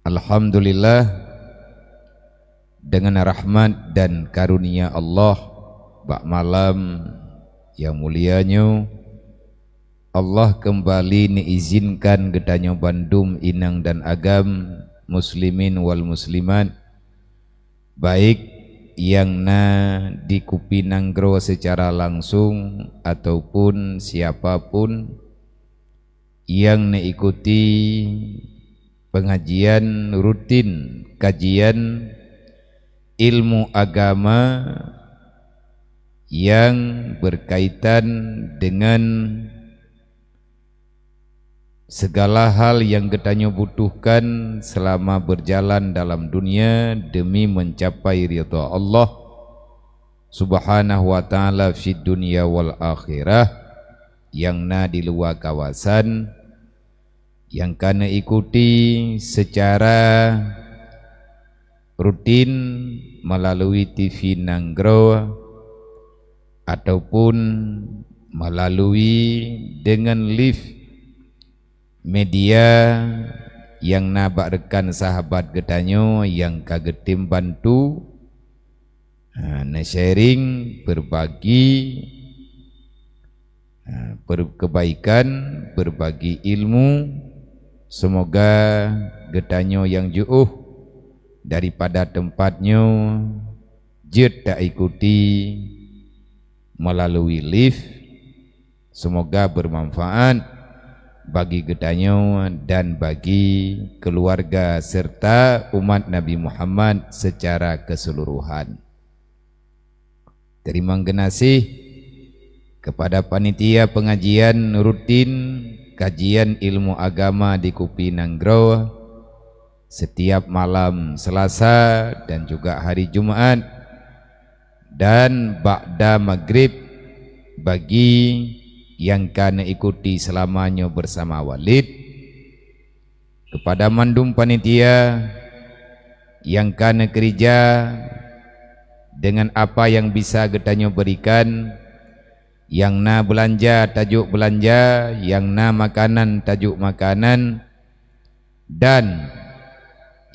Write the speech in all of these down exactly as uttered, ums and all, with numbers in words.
Alhamdulillah, dengan rahmat dan karunia Allah, bak malam nyang mulia nyoe, Allah keumbali neuizinkan geutanyoe bandum inong dan agam, muslimin wal muslimat, baik nyang na di kupi nanggroe seucara langsung ataupun siapa pun nyang neuikuti peungajian rutin kajian ilmu agama nyang beukaitan deungon sigala hal nyang geutanyoe butuhkan seulama beujalan dalam dunia deumi meucapai ridha Allah Subhanahu wa Ta'ala fid dunya wal akhirah, nyang na di luwa kawasan, nyang ka neuikuti seucara rutin meulalu TV nanggroe ataupun meulalu deungon live media nyang na bak rekan sahabat geutanyoe nyang ka geutem bantu, ha, neu-sharing, berbagi, ha, per-, kebaikan, berbagi ilmu. Seumoga geutanyoe nyang jiôh daripada teumpat nyoe jeuet taikuti meulalu live. Seumoga beumanfaat bagi geutanyoe dan bagi keuluwarga serta umat Nabi Muhammad seucara keuseuluruhan. Teurimong geunaséh keupada panitia peungajian rutin kajian ilmu agama di kupi nanggroe setiap malam Selasa dan juga hari Jumat dan ba'da Maghrib bagi nyang ka neuikuti seulama nyoe beusama Walid. Keupada mandum panitia nyang ka neukeurija deungon apa nyang bisa geutanyoe beurikan, nyang na beulanja tajok beulanja, nyang na makanan tajok makanan, dan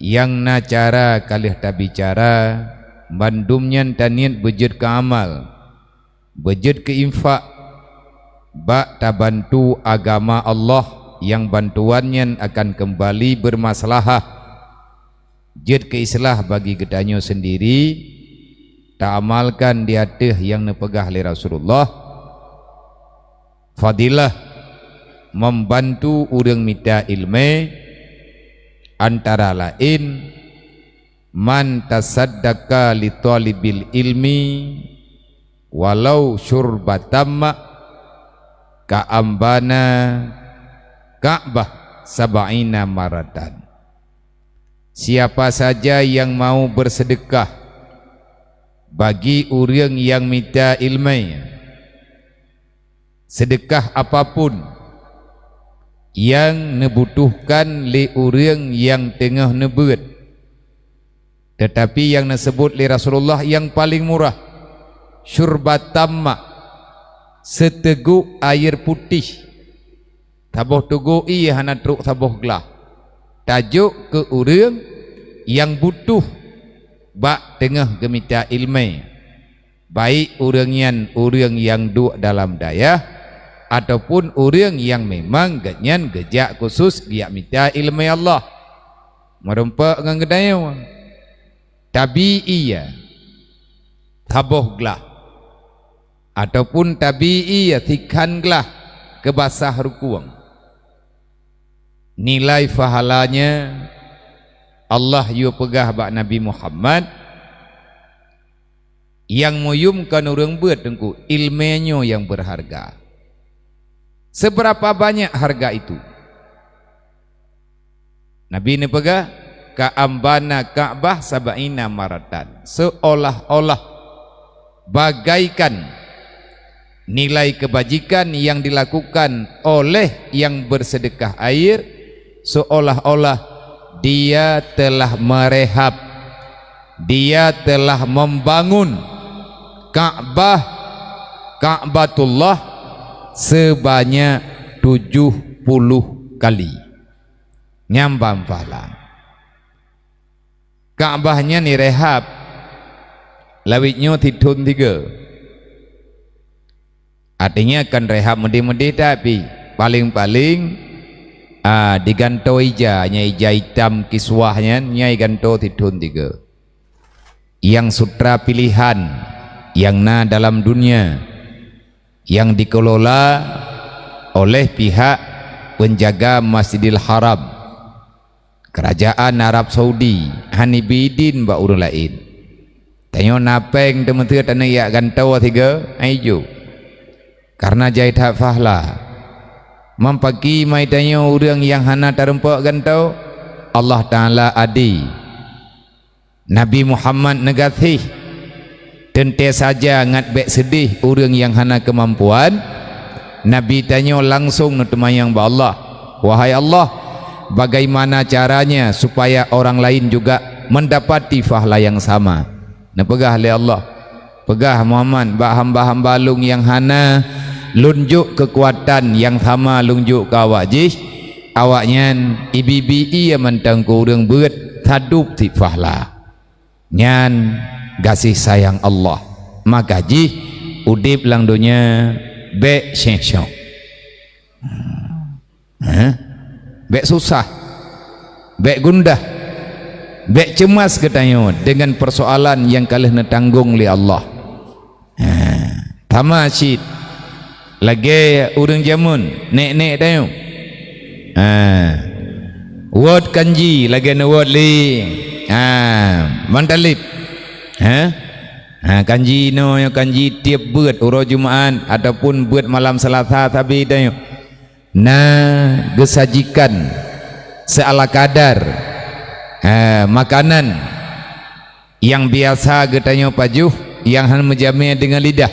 nyang na cara ka lheueh tabicara, mandum nyan taniet beujeuet keu amal, beujeuet keu infak, bak tabantu agama Allah nyang bantuan nyan akan keumbali beureumaslahah, jeuet keu islah bagi geutanyoe seundiri, taamalkan di ateueh nyang neupeugah lé Rasulullah, fadilah membantu ureuëng mita iéleumé, antara laén, "Man tasaddaqa li thalibil ilmi walau syurbatan ma, ka'an bana Ka'bah sab'ina maratan." Siapa saja nyang mau beuseudeukah bagi ureuëng nyang mita iéleumé, seudeukah apapun nyang neubutuhkan lé ureuëng nyang teungoh neubeuet, teutapi nyang neuseubut lé Rasulullah nyang paleng murah, syurbatan ma, seuteugok ayeue putéh, saboh teugok ié hana trok saboh glah, tajok keu ureuëng nyang butuh bak teungoh geumita iéleumé, baik ureuëng nyan ureuëng nyang duek dalam dayah ataupun ureuëng nyang memang geuhnyan geujak khusos geujak mita iéleumé Allah. Meurumpok ngon geutanyoe, tabi ié saboh glah ataupun tabi ié sikhan glah keu basah rukueng. Nilai pahalanya Allah yue peugah bak Nabi Muhammad, nyang meuyum kon ureuëng beuet teungku, iéleumé nyoe nyang beurharga. Seubeurapa banyak hareuga itu? Nabi neupeugah, "Ka'an bana Ka'bah sab'ina maratan," seuolah-olah bagaikan nilai keubajikan nyang dilakukan oleh nyang beuseudeukah ayeue, seuolah-olah dia telah meurehab, dia telah membangun Ka'bah, Ka'batullah seubanyak tujoh puluh kali. Nyan ban pahala. Ka'bah nyan irehab lawét nyoe sithon tiga. Artinya kan rehab meudeh-meudeh, tapi paléng-paléng, ah, digantoe ija, nyan ija itam kiswah nyan, nyan igantoe sithon tiga. Nyang sutra pilihan nyang na dalam dunia, nyang dikelola oleh pihak penjaga Masjidil Haram, kerajaan Arab Saudi, hana ibi idin bak ureuëng laén. Tanyoe na péng teumeuteuet taneuk jak gantoe sigoe, han jijok. Kareuna jai that fahla. Mampaki mai tanyoe ureuëng nyang hana tarumpok gantoe, Allah Taala adé. Nabi Muhammad neugaséh, teuntée saja ngat bék seudeh ureuëng nyang hana keumampuan. Nabi tanyoe langsong neuteumanyong bak Allah, "Wahai Allah, bagaimana caranya supaya orang lain juga mendapati fahla yang sama?" Neupeugah lé Allah, "Peugah Muhammad bak hamba-hamba Lôn nyang hana Lôn jok keukuatan nyang sama Lôn jok keu awak jih, awaknyan ibi-bi ie mantong keu ureuëng beuet sadub cit fahla." Nyan gaséh sayang Allah, maka jih udeb lam donya bék syeh-syok. Hah? Bék susah, bék gundah, bék ceumas geutanyoe deungon peusoalan nyang ka lheueh neutanggong lé Allah. Ha, sama cit lagée ureuëng jameun, nék-nék tanyoe. Ha, wot kanji lagée neuwot lé, ha, Mantalib. Ha? Ha, kanji inoe nyoe kanji tieb beuet uroe Jumat ataupun beuet malam Seulasa sabe tanyoe. Na geusajikan seala kadar, ha, makanan nyang biasa geutanyoe pajoh nyang hana meujamé deungon lidah.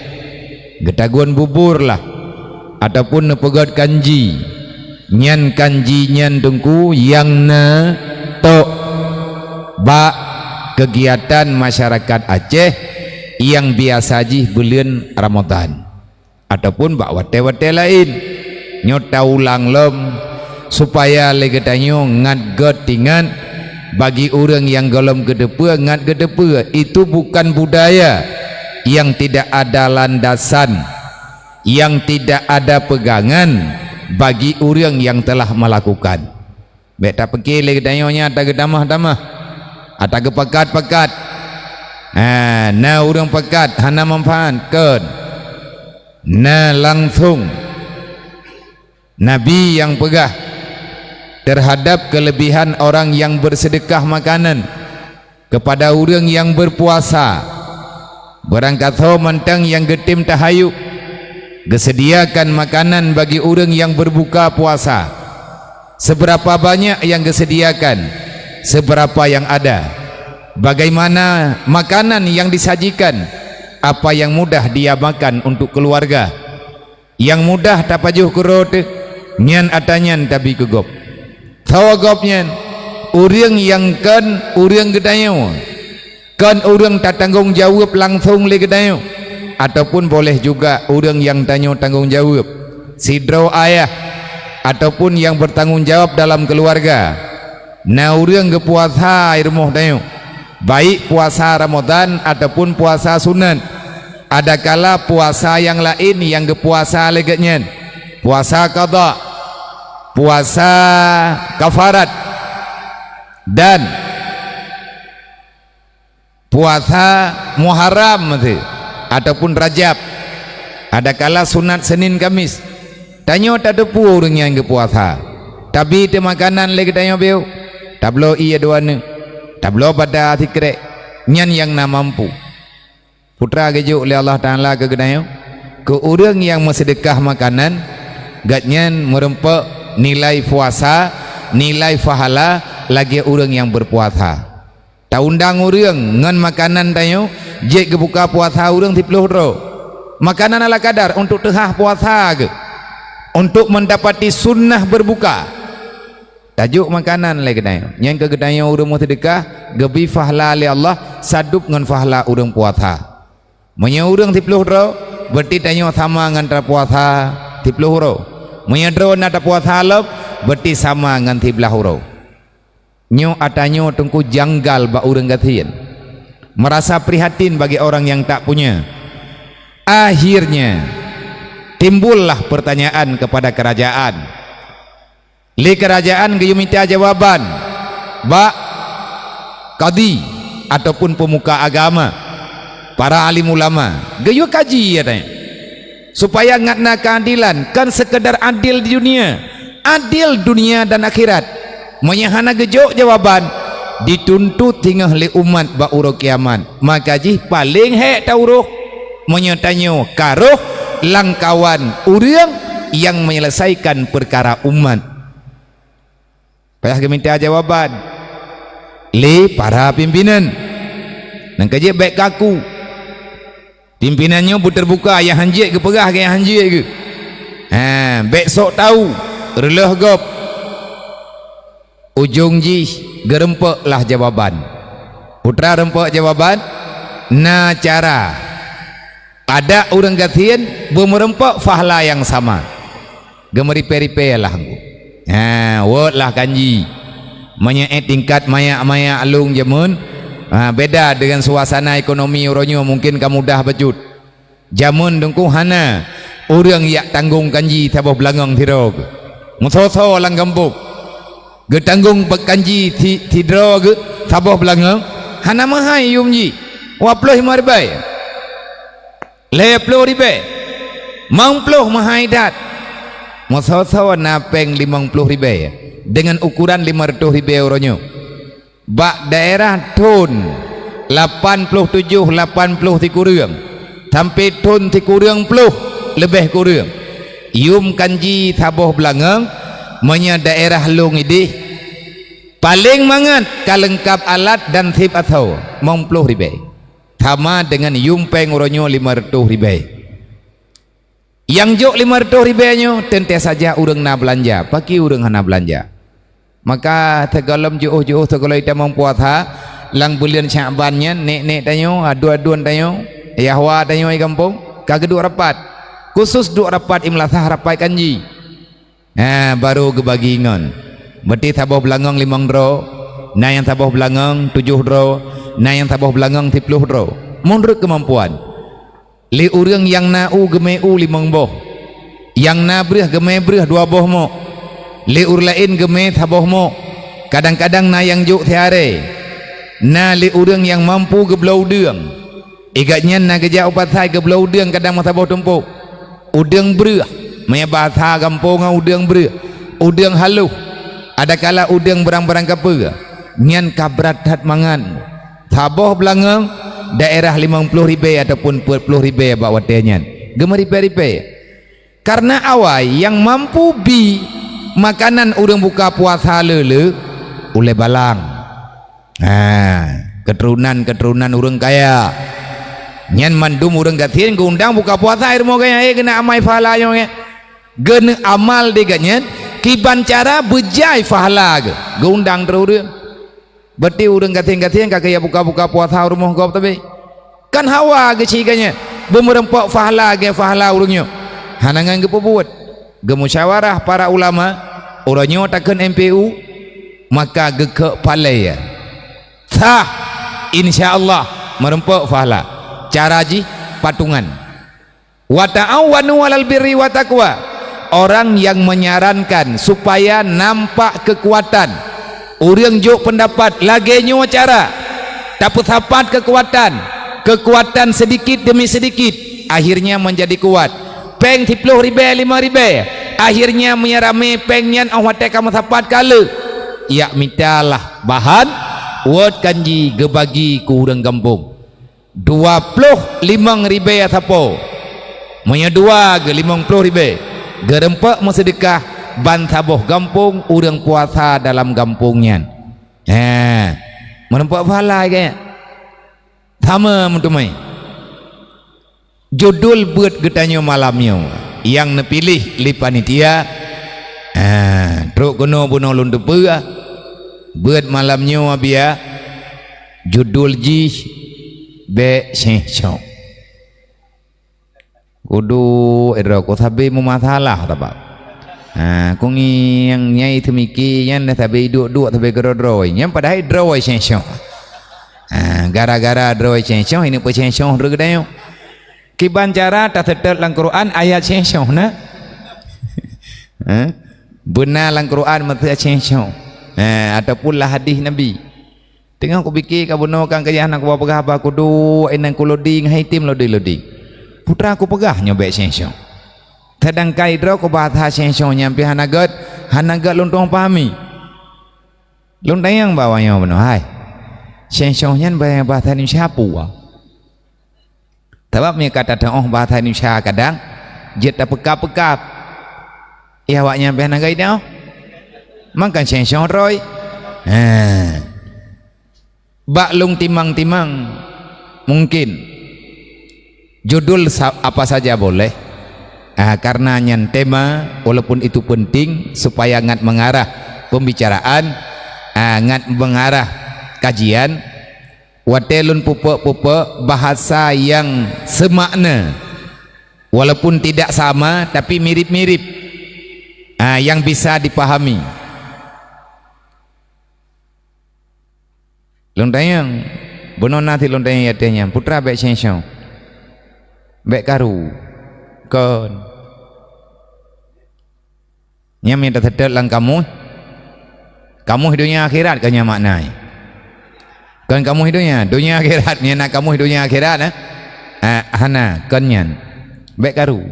Geutagun bubur lah, ataupun neupeugét kanji. Nyan kanji nyan teungku nyang na tok bak keugiatan masyarakat Aceh nyang biasa jih buleuen Ramadhan. Ataupun bak watée-watée laén. Nyoe taulang lom, supaya lé geutanyoe ngat gét ingat, bagi ureuëng nyang gohlom geuteupeue, ngat geuteupeue, itu bukan budaya yang tidak ada landasan, yang tidak ada pegangan bagi ureuëng yang telah melakukan. Bék tapeuke lé geutanyoe nyan ata geutamah-tamah, ata geupakat-pakat. Ha, na ureuëng pakat hana manfaat, kon. Na langsong Nabi nyang peugah terhadap keulebihan orang nyang beuseudeukah makanan keupada ureuëng nyang beupuasa. Beurangkasoe mantong nyang geutem tahayok, geuseudiakan makanan bagi ureuëng nyang beureubuka puasa. Seubeurapa banyak nyang geuseudiakan, seubeurapa nyang ada. Bagaimana makanan nyang disajikan, apa nyang mudah dia makan untuk keuluwarga. Nyang mudah tapajoh keudroe teuh, nyan ata nyan tabi keu gob. Sawa gob nyan, ureuëng nyang kon ureuëng geutanyoe, kon ureuëng tatanggong jaweueb langsong lé geutanyoe, ataupun boleh juga ureuëng nyang tanyoe tanggong jaweueb, sidroe ayah, ataupun nyang beurtanggong jawab dalam keuluwarga. Na ureuëng geupuasa i rumoh tanyoe, baik puasa Ramadhan ataupun puasa sunat. Adakala puasa nyang laén nyang geupuasa lé geuhnyan, puasa qadha, puasa kafarat, dan puasa Muharram meusi, ataupun Rajab, adakala sunat Senin Kamis. Tanyoe tateupeue ureuëng nyang geupuasa. Tabi teuh makanan lé geutanyoe biôh, tabloe ié dua neuk, tabloe bada sikrek, nyan nyang na mampu. Putra geujok lé Allah Taala keu geutanyoe, keu ureuëng nyang meuseudeukah makanan, gobnyan meurumpok nilai puasa, nilai pahala lagée ureuëng nyang beupuasa. Taundang ureuëng ngon makanan tanyoe jeuet geubuka puasa ureuëng siploh droe. Makanan ala kadar untuk teuhah puasa geuh, untuk meundapati sunnah beureubuka. Tajok makanan lé geutanyoe. Nyan keu geutanyoe ureuëng meuseudeukah, geubi pahala lé Allah sadub ngon pahala ureuëng puasa. Meunyoe ureuëng siploh droe, beureuti tanyoe sama ngon tapuasa siploh uroe. Meunyoe droe na tapuasa lom, beureuti sama ngon siblaih uroe. Nyoe ata nyoe teungku janggal bak ureuëng gasien, merasa prihatin bagi orang yang tak punya. Akhirnya, timbullah pertanyaan kepada kerajaan. Lé kerajaan geuyue mita jawaban bak kadi ataupun pemuka agama, para alim ulama. Geuyue kaji, katanya, supaya ngat na keadilan, kon sekedar adil di dunia, adil dunia dan akhirat. Meunyoe hana geujok jawaban, dituntut singoh lé umat bak uroe kiamat. Maka jih paleng hék tauroh meunyoe tanyoe karoh lamkawan ureuëng nyang menyelesaikan peukara umat. Payah geumita jawaban lé para pimpinan. Nyang keujeuet bék kaku. Pimpinan nyoe beuteubuka, nyang hanjeuet geupeugah keu nyang hanjeuet geuh. Ha, bék sok tahu, reuloh gob. Ujong jih geurumpok lah jawaban. Putra rumpok jawaban, na cara. Adak ureuëng gasien beumeurumpok fahla nyang sama. Geumeuripée-ripée lah nggu. Ha, wot lah kanji. Meunyoe ék tingkat mayak-mayak lông jameun, ha, beda dengan suasana ekonomi uroe nyoe, mungkin ka mudah bacut. Jameun teungku hana ureuëng jak tanggong kanji saboh beulangong sidroe geuh. Meusoe-soe lam gampông geutanggong bak kanji si-, sidroe geuh saboh beulangong, hana meuhai yum jih. Dua ploh limong ribée, lhée ploh ribée, limong ploh meuhai that. Meusoe-soe na péng limong ploh ribée dengan ukuran lima ratus ribée uroe nyoe. Bak daerah thon lapan ploh tujoh, lapan ploh sikureueng, sampai thon sikureueng ploh leubeh kureueng. Yum kanji saboh beulangong, meunyoe daerah lông ideh, paleng mangat ka leungkab alat dan seb asoe, limong ploh ribée. Sama dengan yum péng uroe nyoe lima ratus ribée. Nyang jok lima ratus ribée nyoe teuntée saja ureuëng na beulanja, pakri ureuëng hana beulanja. Maka sigohlom jiôh-jiôh sigohlom tamong puasa, lam buleuen Syakban nyan, nék-nék tanyoe, aduen-aduen tanyoe, yahwa tanyoe di gampông, ka geuduek rapat. Khusus duek rapat i meulasah rapat kanji. Ha, barô geubagi ngon. Beuti saboh beulangong limong droe, na nyang saboh beulangong tujoh droe, na nyang saboh beulangong siploh droe. Meunurot keumampuan. Lé ureuëng nyang na u geumé u limong boh, nyang na breueh geumé breueh dua boh mok, lé ureuëng laén geumé saboh mok, kadang-kadang na nyang jok siarée. Na lé ureuëng nyang mampu geubloe udeueng, i gobnyan na geujak u pasai geubloe udeueng kadang meusaboh tumpôk. Udeueng breueh, meunyoe basa gampông ngon udeueng breueh, udeueng haloh, adakala udeueng barang-barang kapeue, nyan ka brat that mangat. Saboh beulangong daerah limong ploh ribée ataupun peuet ploh ribée bak watée nyan. Geumeuripée-ripée. Kareuna awai nyang mampu bi makanan ureuëng buka puasa le-le ulée balang. Ha, keuturonan-keuturonan ureuëng kaya. Nyan mandum ureuëng gasien geuundang buka puasa i rumoh gobnyan, eh, keuneuk amai pahala nyoe, eh. Geuneuk amal di gobnyan, kiban cara beujai pahala geuh. Geuundang droe ureuëng. Beuti ureuëng gasien-gasien ka keuyak buka-buka puasa u rumoh gob teubiet. Kan hawa geuh sigoe nyan, beumeurumpok pahala lagée pahala ureuëng nyoe. Hana ngon geupeubuet. Geumusyawarah para ulama, uroe nyoe takheun M P U, maka geukheuk palée. Sah, insya Allah, meurumpok pahala. Cara jih patungan. "Wa ta'awanu 'alal birri wa taqwa." Orang yang menyarankan supaya nampak kekuatan, ureuëng jok pendapat lagée nyoe cara, tapeusapat kekuatan, kekuatan sedikit demi sedikit, akhirnya menjadi kuat. Péng siploh ribée, lima ribée, akhirnya meunyoe ramé péng nyan óh watée ka meusapat ka le, yak mitalah bahan, wot kanji geubagi keu ureuëng gampông. Dua ploh limong ribée sapo. Meunyoe dua geuh limong ploh ribée, geurumpok meuseudeukah ban saboh gampông ureuëng puasa dalam gampông nyan. Hé, meurumpok pahala gét. Sama meuteumé. Judul beuet geutanyoe malam nyoe nyang neupiléh lé panitia. Ah, trok keunoe bunoe lôn teupeue. Beuet malam nyoe, Abiya, judul jih Bék Séh Cok. Kudu idroe ku sabe meumasalah taba. Ha, kungieng nyai teumiki nyan dah sabe iduek-duek sabe keudroe-droe. Nyan padahai droe sensong. Ha, gara-gara droe sensong ini peucensong droe geutanyoe. Kiban cara taseutôt lam Quran ayat sensong na? Ha? Beuna lam Quran meuteuk sensong. Ha, ataupun lah hadis Nabi. Teungoh kupike ka bunoe kan keujah na kuba peugah haba kuduek inan kuloding hai tem loding-loding. Putra kupeugah nyoe bék sensong. Seudangkai droe kuba that sensong nyang pih hana gét, hana gét lôn tueng pahami. Lôn tanyong bak awaknyoe bunoe hai. Sensong nyan bahasa Indonesia peue? Sabab meunyoe ka tateuoh bahasa Indonesia kadang jeuet tapeukab-peukab. Iya awaknyan pih hana gét teuoh. Mangkan sensong droe. Ha. Bak lôn timang-timang mungkin judul sa-, apa saja boleh. Ah, karena nyan tema, walaupun itu penting supaya ngat mengarah pembicaraan, ah, ngat mengarah kajian. Watée lôn pupuk-pupuk bahasa yang semakna, walaupun tidak sama tapi mirip-mirip, ah, yang bisa dipahami. Lôn tanyong, bunoe na sit lôn tanyong ateueh nyan, putra bék sensong, bék karu, kon. Nyan mita seutôt lam kamus. Kamus donya akhirat ka nyan makna. Kon kamus donya, donya akhirat, nyan na kamus donya akhirat, eh? Ah, hana, kon nyan. Bék karu.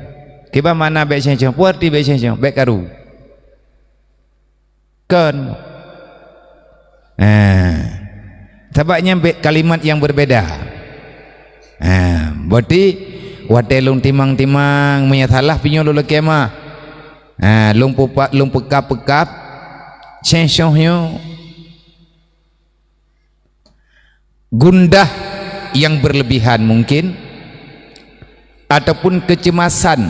Kiban makna bék sensong, peue arti bék sensong, bék karu. Kon. Ah. Sabab nyan be-, kalimat yang berbeda. Ah, berarti watée lôn timang-timang meunyoe salah pinyueng lôn lakée meuah. Ah, lôn pupa-, lôn peukab-peukab sensong nyoe. Gundah yang berlebihan mungkin, ataupun kecemasan,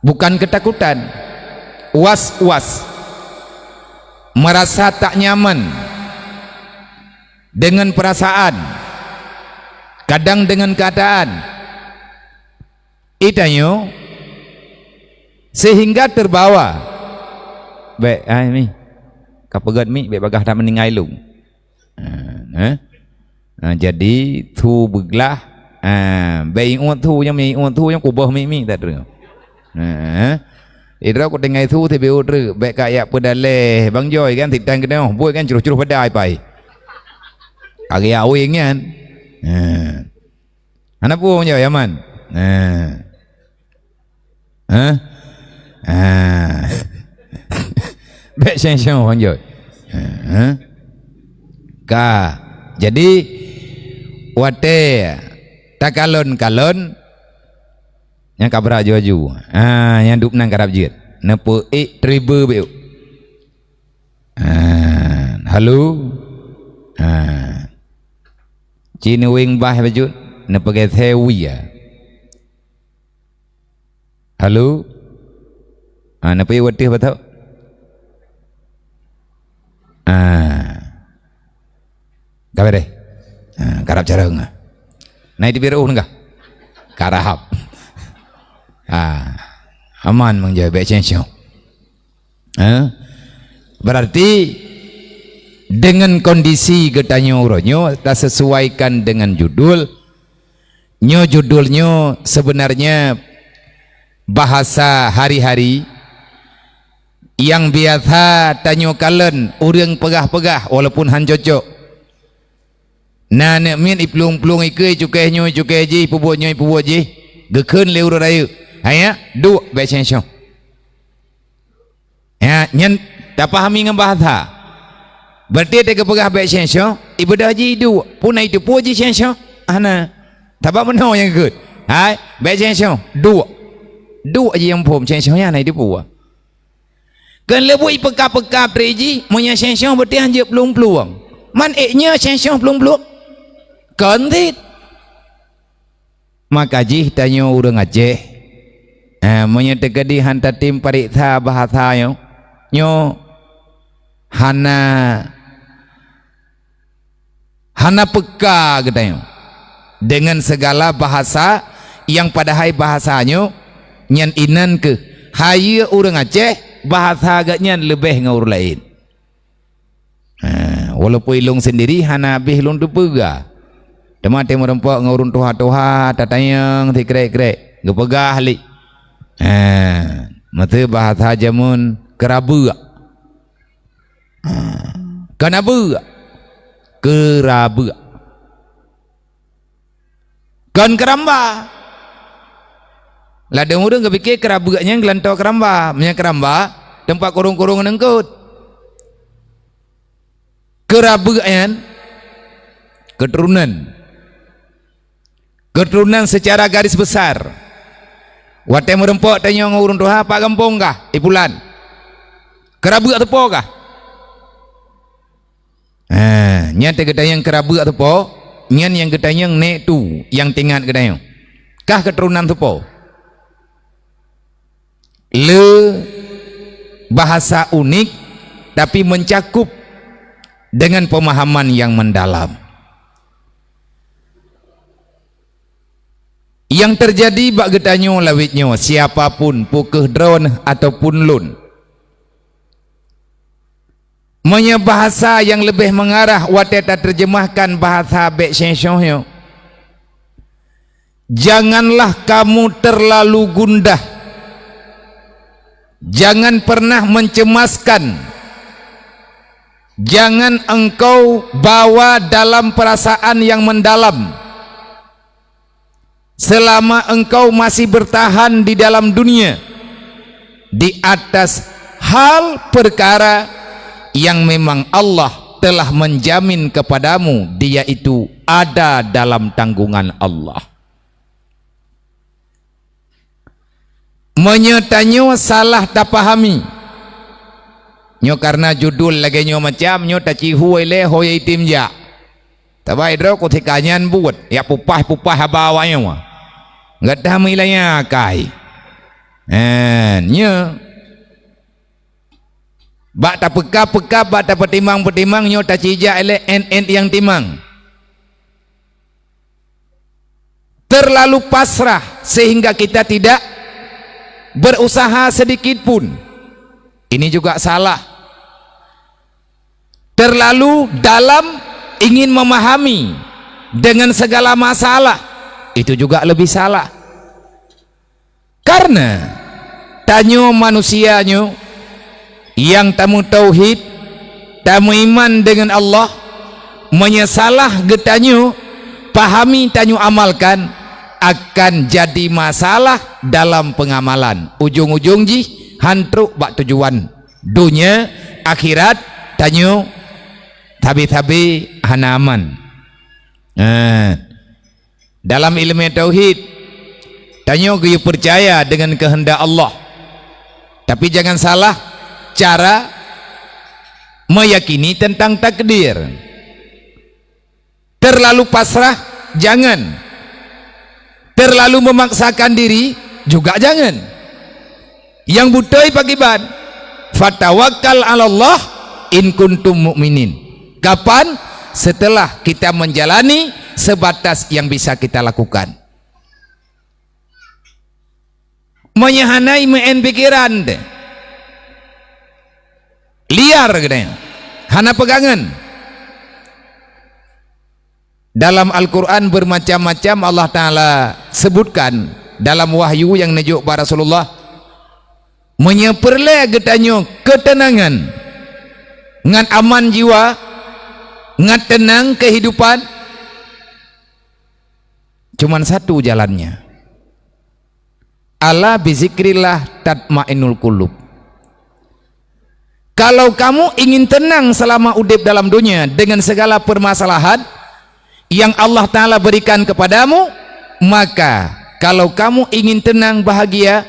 bukan ketakutan, was-was, merasa tak nyaman dengan perasaan, kadang dengan keadaan. Itanyoe sehingga terbawa. Bék ai mi. Ka peugét mi bék bagah that meuninggai lôn. Ha, eh? Ha, jadi, su beuglah, ha, bék iôt su nyang, iôt su nyang kuboh mi-mi that droe. Ha, eh? Idroe kutinggai su sibieu treuk, bék ka yak peudaleh Bang Joy kan, sitan keunoe, buet kan, cruh-cruh padai pai. Ari aweng nyan. Ha. Hana peue Bang Joy, aman? Ha. Hah? Ah. Bék sensong, Bang Jot. Ha. Ka. Jadi, watée takalon-kalon, nyang ka brat aju-aju. Ah, nyang dup nan karab jeuet. Neupeuék tribe bék. Ah, halo. Ah. Ci neuweng bah bacut, neupeugét sewi ya. Halo? Ha, neupeuék wateuh batok? Ha. Ka beureh? Ha, karab carông ah. Na iteubiet rôh neugah? Karab. Ha. Aman meunyoe bék sensong. Ha? Berarti dengan kondisi geutanyoe uroe nyoe tasesuaikan dengan judul. Nyoe judul nyoe sebenarnya bahasa hari-hari nyang biasa tanyoe kalon ureuëng peugah-peugah walaupun han cocok. Na aneuk miet iplueng-plueng ikeue, icukéh nyoe, icukéh jih, ipeubuet nyoe, ipeubuet jih, geukheun lé ureuëng rayeuk. Hai nyak, duek bék sensong. Ya, nyan tapahami ngon bahasa. Berarti teuka peugah bék sensong, ibeudôh jih iduek. Puna iteupeue jih sensong? Hana. Sabab meunoe nyang geukheun. Hai, bék sensong, duek. Duek jih nyang phom sensong nyan hana iteupeue. Keu leubuih peuka-peuka pri jih, meunyoe sensong berarti han jeuet plueng-plueng. Man ék nyoe sensong plueng-plueng? Kon cit. Maka jih tanyoe ureuëng Aceh, eh, meunyoe teukeudi han tatem pareksa bahasa nyoe, nyoe hana, hana peuka geutanyoe dengan segala bahasa nyang padahai bahasa nyoe nyan inan keuh Hayeue ureuëng Aceh, bahasa geuhnyan leubeh ngon ureuëng laén. Ha, walaupun ilong sendiri hana habéh lôn teupeugah. Teuma teuh meurumpok ngon ureuëng tuha-tuha, tatanyong sikrek-krek, geupeugah lé. Ha, meuteubahasa jameun keurabeuek. Ha, kon abeuek, keurabeuek. Kon keuramba. Ladôm ureuëng geupike keurabeuek nyan geulantoe keuramba. Meunyoe keuramba, teumpat kurong-kurong ngon eungkot. Keurabeuek nyan keuturonan. Keuturonan seucara garis besar. Watée meurumpok tanyoe ngon ureuëng tuha, "Pat gampông kah, i pulan? Keurabeuek teupo kah?" Ha, nyan teuh geutanyong keurabeuek teupo, nyan nyang geutanyong nek tu nyang teuingat geutanyoe. Kah keuturonan teupo. Le bahasa unik, tapi mencakup dengan pemahaman yang mendalam. Yang terjadi bak geutanyoe lawét nyoe, siapa pun, peu kheueh droeneuh ataupun lôn. Meunyoe bahasa nyang leubeh meungarah watée tateurjeumahkan bahasa bék syeh-syeh nyoe, janganlah kamu terlalu gundah. Jangan pernah mencemaskan. Jangan engkau bawa dalam perasaan yang mendalam. Selama engkau masih bertahan di dalam dunia, di atas hal perkara yang memang Allah telah menjamin kepadamu, dia itu ada dalam tanggungan Allah. Meunyoe tanyoe salah tapahami, nyoe karena judul lagée nyoe macam nyoe tacihue lé ho nyang item jak. Tabai droe kutika nyan buet, yak pupah-pupah haba awak nyoe. Gata meulaya akai. Hen, nyoe. Bak tapeukab-peukab, bak tapeutimang-peutimang nyoe tacijak lé en-en nyang timang. Terlalu pasrah sehingga kita tidak berusaha sedikit pun. Ini juga salah. Terlalu dalam ingin memahami dengan segala masalah, itu juga lebih salah. Karena tanyoe manusia nyoe nyang tameutauhid, tameuiman deungon Allah, meunyoe salah geutanyoe pahami, tanyoe amalkan, akan jadi masalah dalam pengamalan. Ujong-ujong jih han trok bak tujuan. Donya, akhirat, tanyoe sabe-sabe hana aman. Nah, dalam ileumé tauhid, tanyoe geuyue peucaya deungon keuheundak Allah. Tapi jangan salah cara meyakini tentang takdir. Terlalu pasrah, jangan. Terlalu memaksakan diri, juga jangan. Nyang beutôi pakriban, "Fatawakkal 'alallah in kuntum mu'minin." Kapan? Setelah kita menjalani sebatas yang bisa kita lakukan. Meunyoe hana imeu'en pikeran teuh, liar geutanyoe, hana peugangan. Dalam Al-Quran bermacam-macam Allah Ta'ala sebutkan dalam wahyu nyang neujok bak Rasulullah, meunyoe peureulée geutanyoe keuteunangan ngon aman jiwa, ngon teunang keuhidupan, cuman satu jalannya. "Ala bizikrillah tatmainnul qulub." Kalau kamu ingin tenang selama udeb dalam dunia dengan segala permasalahan yang Allah Ta'ala berikan kepadamu, maka kalau kamu ingin tenang, bahagia,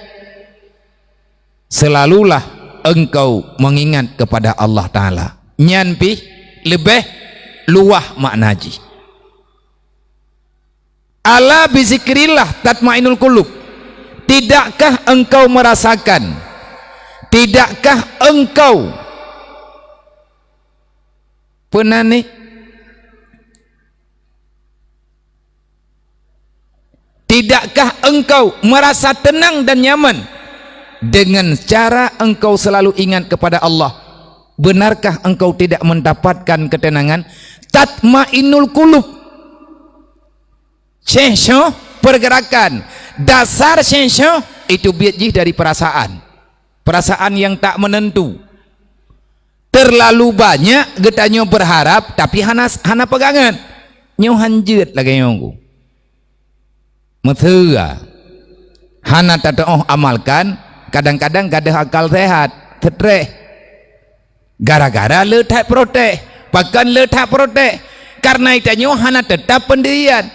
selalulah engkau mengingat kepada Allah Ta'ala. Nyan pih leubeh luwah makna jih. "Ala bizikrillah tatmainnul qulub." Tidakkah engkau merasakan? Tidakkah engkau peunani? Tidakkah engkau merasa tenang dan nyaman Dengan cara engkau selalu ingat kepada Allah, benarkah engkau tidak mendapatkan ketenangan? Tatmainnul qulub. Syengshoh pergerakan. Dasar syengshoh itu biet jih dari perasaan. Perasaan yang tak menentu. Terlalu banyak geutanyoe berharap, tapi hana, hana peugangan. Nyoe hanjeuet lagée nyoe ku. Meuseuha. Hana tateuoh amalkan, kadang-kadang gadôh akal sehat, stres. Gara-gara le that protes, pakon le that protes? Karena geutanyoe hana teutap peundirian.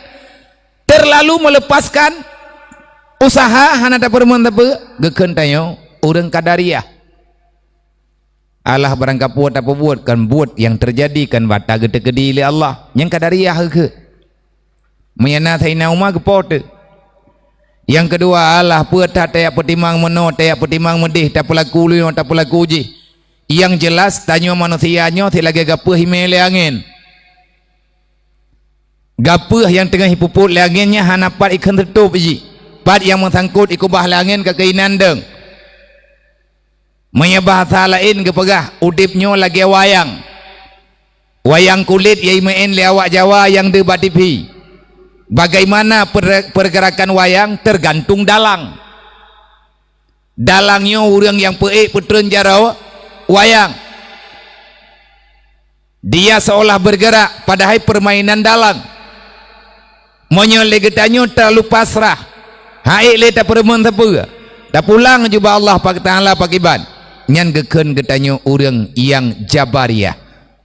Terlalu melepaskan usaha hana tapeurumoh sapeue, geukheun tanyoe ureuëng Qadariyah. Alah barangkapeue tapeubuet kon buet nyang teujadi kon bak tageuteukeudi lé Allah. Nyang Qadariyah geukheun. Meunyo na Saidina Umar geupoh teuk. Nyang keudua, alah peue that tajak peutimang meunoe, tajak peutimang meudeh, tapeulaku lé nyoe, tapeulaku jih. Nyang jelas tanyoe manusia nyoe sit lagée gapeuh imé lé angén. Gapeuh nyang teungoh ipupot lé angén nyan hana pat ikheun teutôb jih. Pat nyang meusangkot ikubah lé angén ka keuinan deueng. Meunyoe bahasa laén geupeugah, udeb nyoe lagée wayang. Wayang kulét nyang imeu'en lé awak Jawa nyang deuh bak T V. Bagaimana per-, pergerakan wayang tergantung dalang. Dalang nyoe ureuëng nyang peuék peutreun jaroe wayang. Dia seolah bergerak, padahai permainan dalang. Meunyoe lé geutanyoe terlalu pasrah, han ék lé tapeurumoh sapeue, tapulang ju bak Allah Pak Taala pakriban, nyan geukheun geutanyoe ureuëng nyang Jabariyah.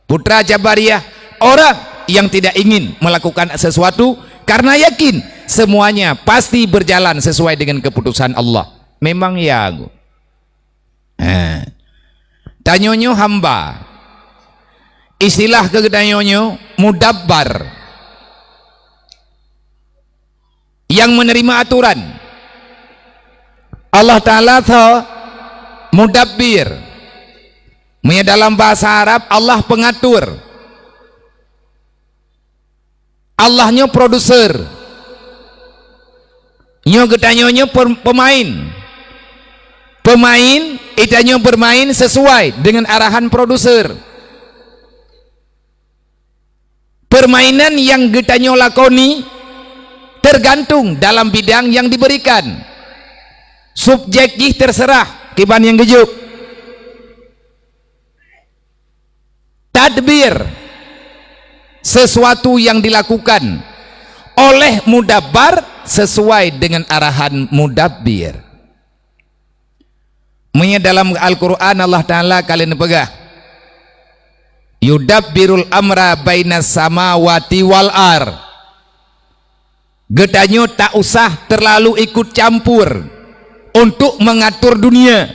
Putra Jabariyah, orang yang tidak ingin melakukan sesuatu karena yakin semuanya pasti berjalan sesuai dengan keputusan Allah. Memang ya, Gu. Ha. Tanyoe nyoe hamba. Istilah keu geutanyoe nyoe mudabbar. Yang menerima aturan. Allah Taala tho mudabbir. Meunyoe dalam bahasa Arab, Allah pengatur. Allah nyoe produser. Nyoe geutanyoe nyoe per-, pemain. Pemain, geutanyoe bermain sesuai dengan arahan produser. Permainan nyang geutanyoe lakoni tergantung dalam bidang nyang diberikan. Subjek jih terserah kiban nyang geujok. Tadbir, sesuatu yang dilakukan oleh mudabbar sesuai dengan arahan mudabbir. Meunyoe dalam Al-Qur'an Allah Taala ka lheueh neupeugah, "Yudabbirul amra bainas samawati wal ar." Geutanyoe tak usah terlalu ikut campur untuk mengatur dunia,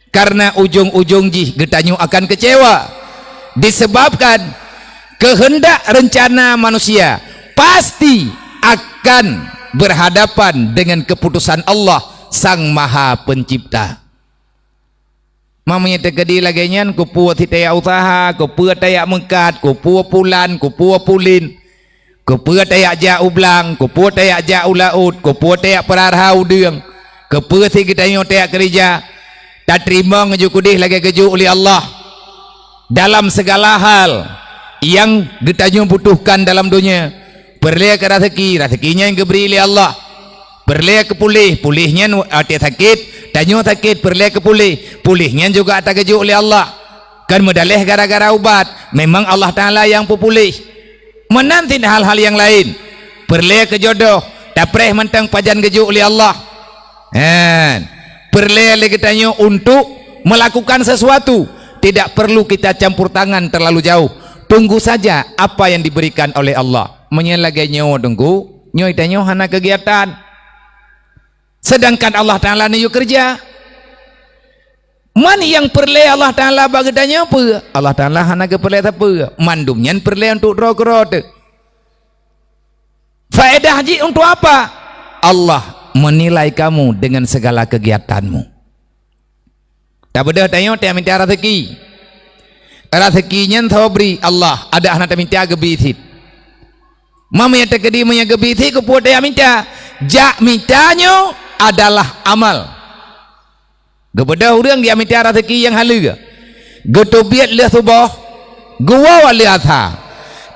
karena ujong-ujong jih geutanyoe akan kecewa disebabkan kehendak rencana manusia pasti akan berhadapan dengan keputusan Allah, Sang Maha Pencipta. Meunyoe teukeudi lagée nyan, keupeue sit tajak useuha, keupeue tajak meukat, keupeue pulan, keupeue pulin, keupeue tajak jak u blang, keupeue tajak jak u laôt, keupeue tajak peurara udeueng, keupeue sit geutanyoe tajak keurija, tateurimong ju keudeh lagée geujok lé Allah. Dalam segala hal nyang geutanyoe butuhkan dalam donya, peureulée keu raseuki, raseuki nyan geubri lé Allah. Peureulée keu puléh, puléh nyan watée sakét, tanyoe sakét peureulée keu puléh, puléh nyan juga tageujok lé Allah. Kan meudaléh gara-gara ubat, memang Allah Taala nyang peupuléh. Meunan cit hal-hal nyang laén. Peureulée keu jodoh, tapreh mantong pajan geujok lé Allah. Hen, peureulée lé geutanyoe untuk melakukan sesuatu, tidak perlu kita campur tangan terlalu jauh. Tunggu saja apa yang diberikan oleh Allah. Meunyoe lagée nyoe Teungku, nyoe tanyoe hana keugiatan. Sedangkan Allah Taala neuyue keureuja. Man nyang peureulée Allah Taala bak geutanyoe peue? Allah Taala hana geupeureulée sapeue. Mandum nyan peureulée untuk droe keudroe teuh. Faedah jih untuk apa? Allah menilai kamu dengan segala kegiatanmu. Tabeudôh tanyoe tajak mita raseuki. Raseuki nyan saboh bri Allah, adak hana tamita geubri cit. Meunyoe teukeudi meunyoe geubri cit keupeue tajak mita? Jak mita nyoe adalah amal. Geubeudôh ureuëng di mita raseuki nyang haleue. Geuteubiet lheueh suboh, geuwoe lheueh asa.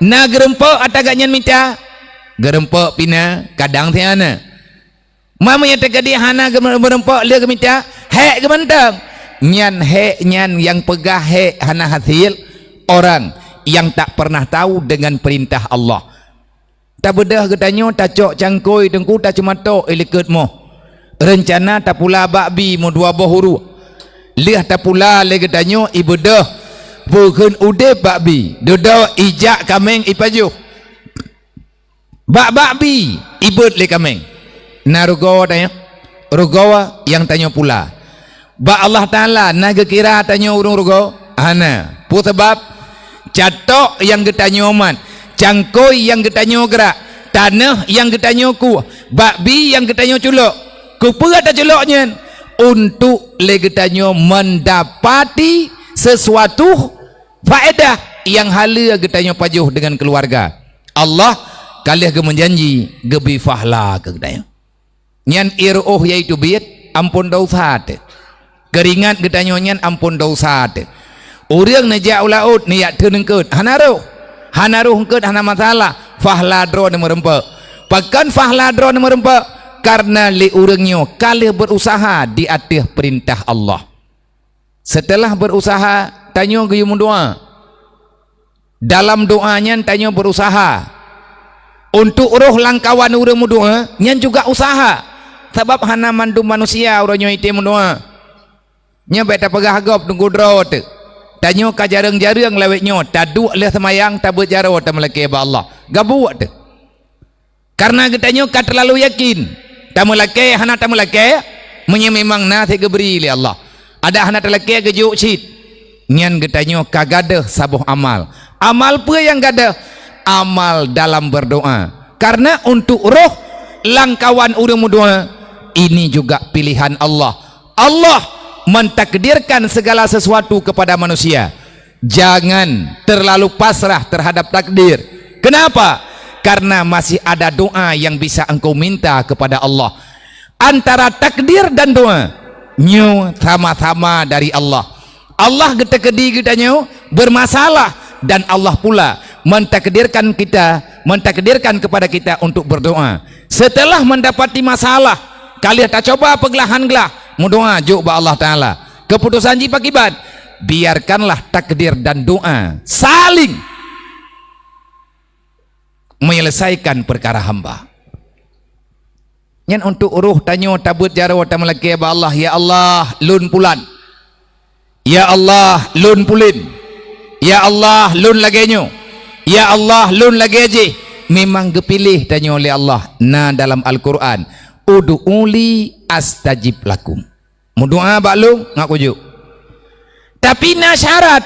Na geurumpok ata gobnyan mita, geurumpok pih na, kadang si hana. Meunyoe teukeudi hana geu-, meurumpok lheueh geumita, hék geuh mantong. Nyan hék nyan nyang peugah hék hana hasil, orang yang tak pernah tahu dengan perintah Allah. Tabeudôh geutanyoe tacok cangkôi teungku taceumatok i likot moh. Reuncana tapula bak bi meudua boh uruek. Lheueh tapula lé geutanyoe ibeudôh peukheun udeb bak bi, dudoe ijak kaméng ipajoh. Bak-bak bi ibeuet lé kaméng. Na rugoe tanyoe, rugoe nyang tanyoe pula. Bak Allah Taala na geukira tanyoe ureuëng rugoe? Hana. Peue sabab? Catok nyang geutanyoe mat, cangkôi nyang geutanyoe grak, tanoh nyang geutanyoe kueh, bak bi nyang geutanyoe culok. Keupeue taculok nyan? Untuk lé geutanyoe mendapati sesuatu faedah nyang haleue geutanyoe pajoh deungon keuluwarga. Allah ka lheueh geumeujanji geubri fahla keu geutanyoe. Nyan ié ruoh yaitu biet, amphon desya teuh. Keuringat geutanyoe nyan amphon desya teuh. Ureuëng neujak u laôt neujak theun eungkôt, hana roh. Hana roh eungkôt hana masalah, fahla droe neumeurumpok. Pakon fahla droe neumeurumpok? Kareuna lé ureuëng nyoe ka lheueh berusaha di ateueh peurintah Allah. Seuteulah berusaha, tanyoe geuyue meudoá. Dalam doá nyan tanyoe berusaha. Untuk roh lamkawan ureuëng meudoá, nyan juga usaha. Sabab hana mandum manusia uroe nyoe item meudoá. Nyoe bék tapeugah gob teungku droe teuh. Tanyoe ka jareueng-jareueng lawét nyoe, taduek lheueh seumayang tabeuet jaroe tameulakée bak Allah. Gabuek teuh. Kareuna geutanyoe ka teulalu yakin, tameulakée hana tameulakée, meunyoe memang na sigeubri lé Allah. Adak hana talakée geujok cit, nyan geutanyoe ka gadôh saboh amal. Amal peue nyang gadôh? Amal dalam berdoa. Kareuna untuk roh lamkawan ureuëng meudoá, ini juga pilihan Allah. Allah mentakdirkan segala sesuatu kepada manusia. Jangan terlalu pasrah terhadap takdir. Kenapa? Karena masih ada doa yang bisa engkau minta kepada Allah. Antara takdir dan doa, nyoe sama-sama dari Allah. Allah geuteukeudi geutanyoe bermasalah dan Allah pula mentakdirkan kita, mentakdirkan kepada kita untuk berdoa. Setelah mendapati masalah, ka lheueh tacoba peuglahan glah, meudoa jok bak Allah Taala. Keputusan jih pakriban? Biarkanlah takdir dan doa saling menyelesaikan perkara hamba. Nyan untuk roh tanyoe tabeuet jaroe tameulakée bak Allah, "Ya Allah, lôn pulan. Ya Allah, lôn pulen. Ya Allah, lôn lagée nyoe. Ya Allah, lôn lagée jih." Memang geupiléh tanyoe lé Allah. Na dalam Al-Qur'an, "Ud'uli astajib lakum." Meudoá bak lôn, ngat kujok. Tapi na syarat.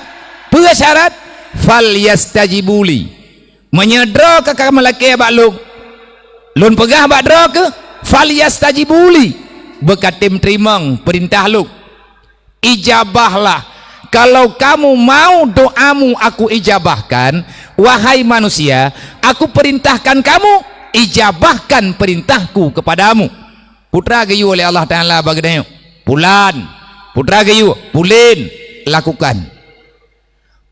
Peue syarat? "Falyastajibuli." Meunyoe droe ka kameulakée bak lôn, lôn peugah bak droe keuh, "Falyastajibuli." Beukatem teurimong peurintah lôn. Ijabahlah. Kalau kamu mau doamu aku ijabahkan, wahai manusia, aku perintahkan kamu, ijabahkan perintahku kepadamu. Putra geuyue lé Allah Taala bak geutanyoe, "Pulan." Putra geuyue, "Pulen, lakukan."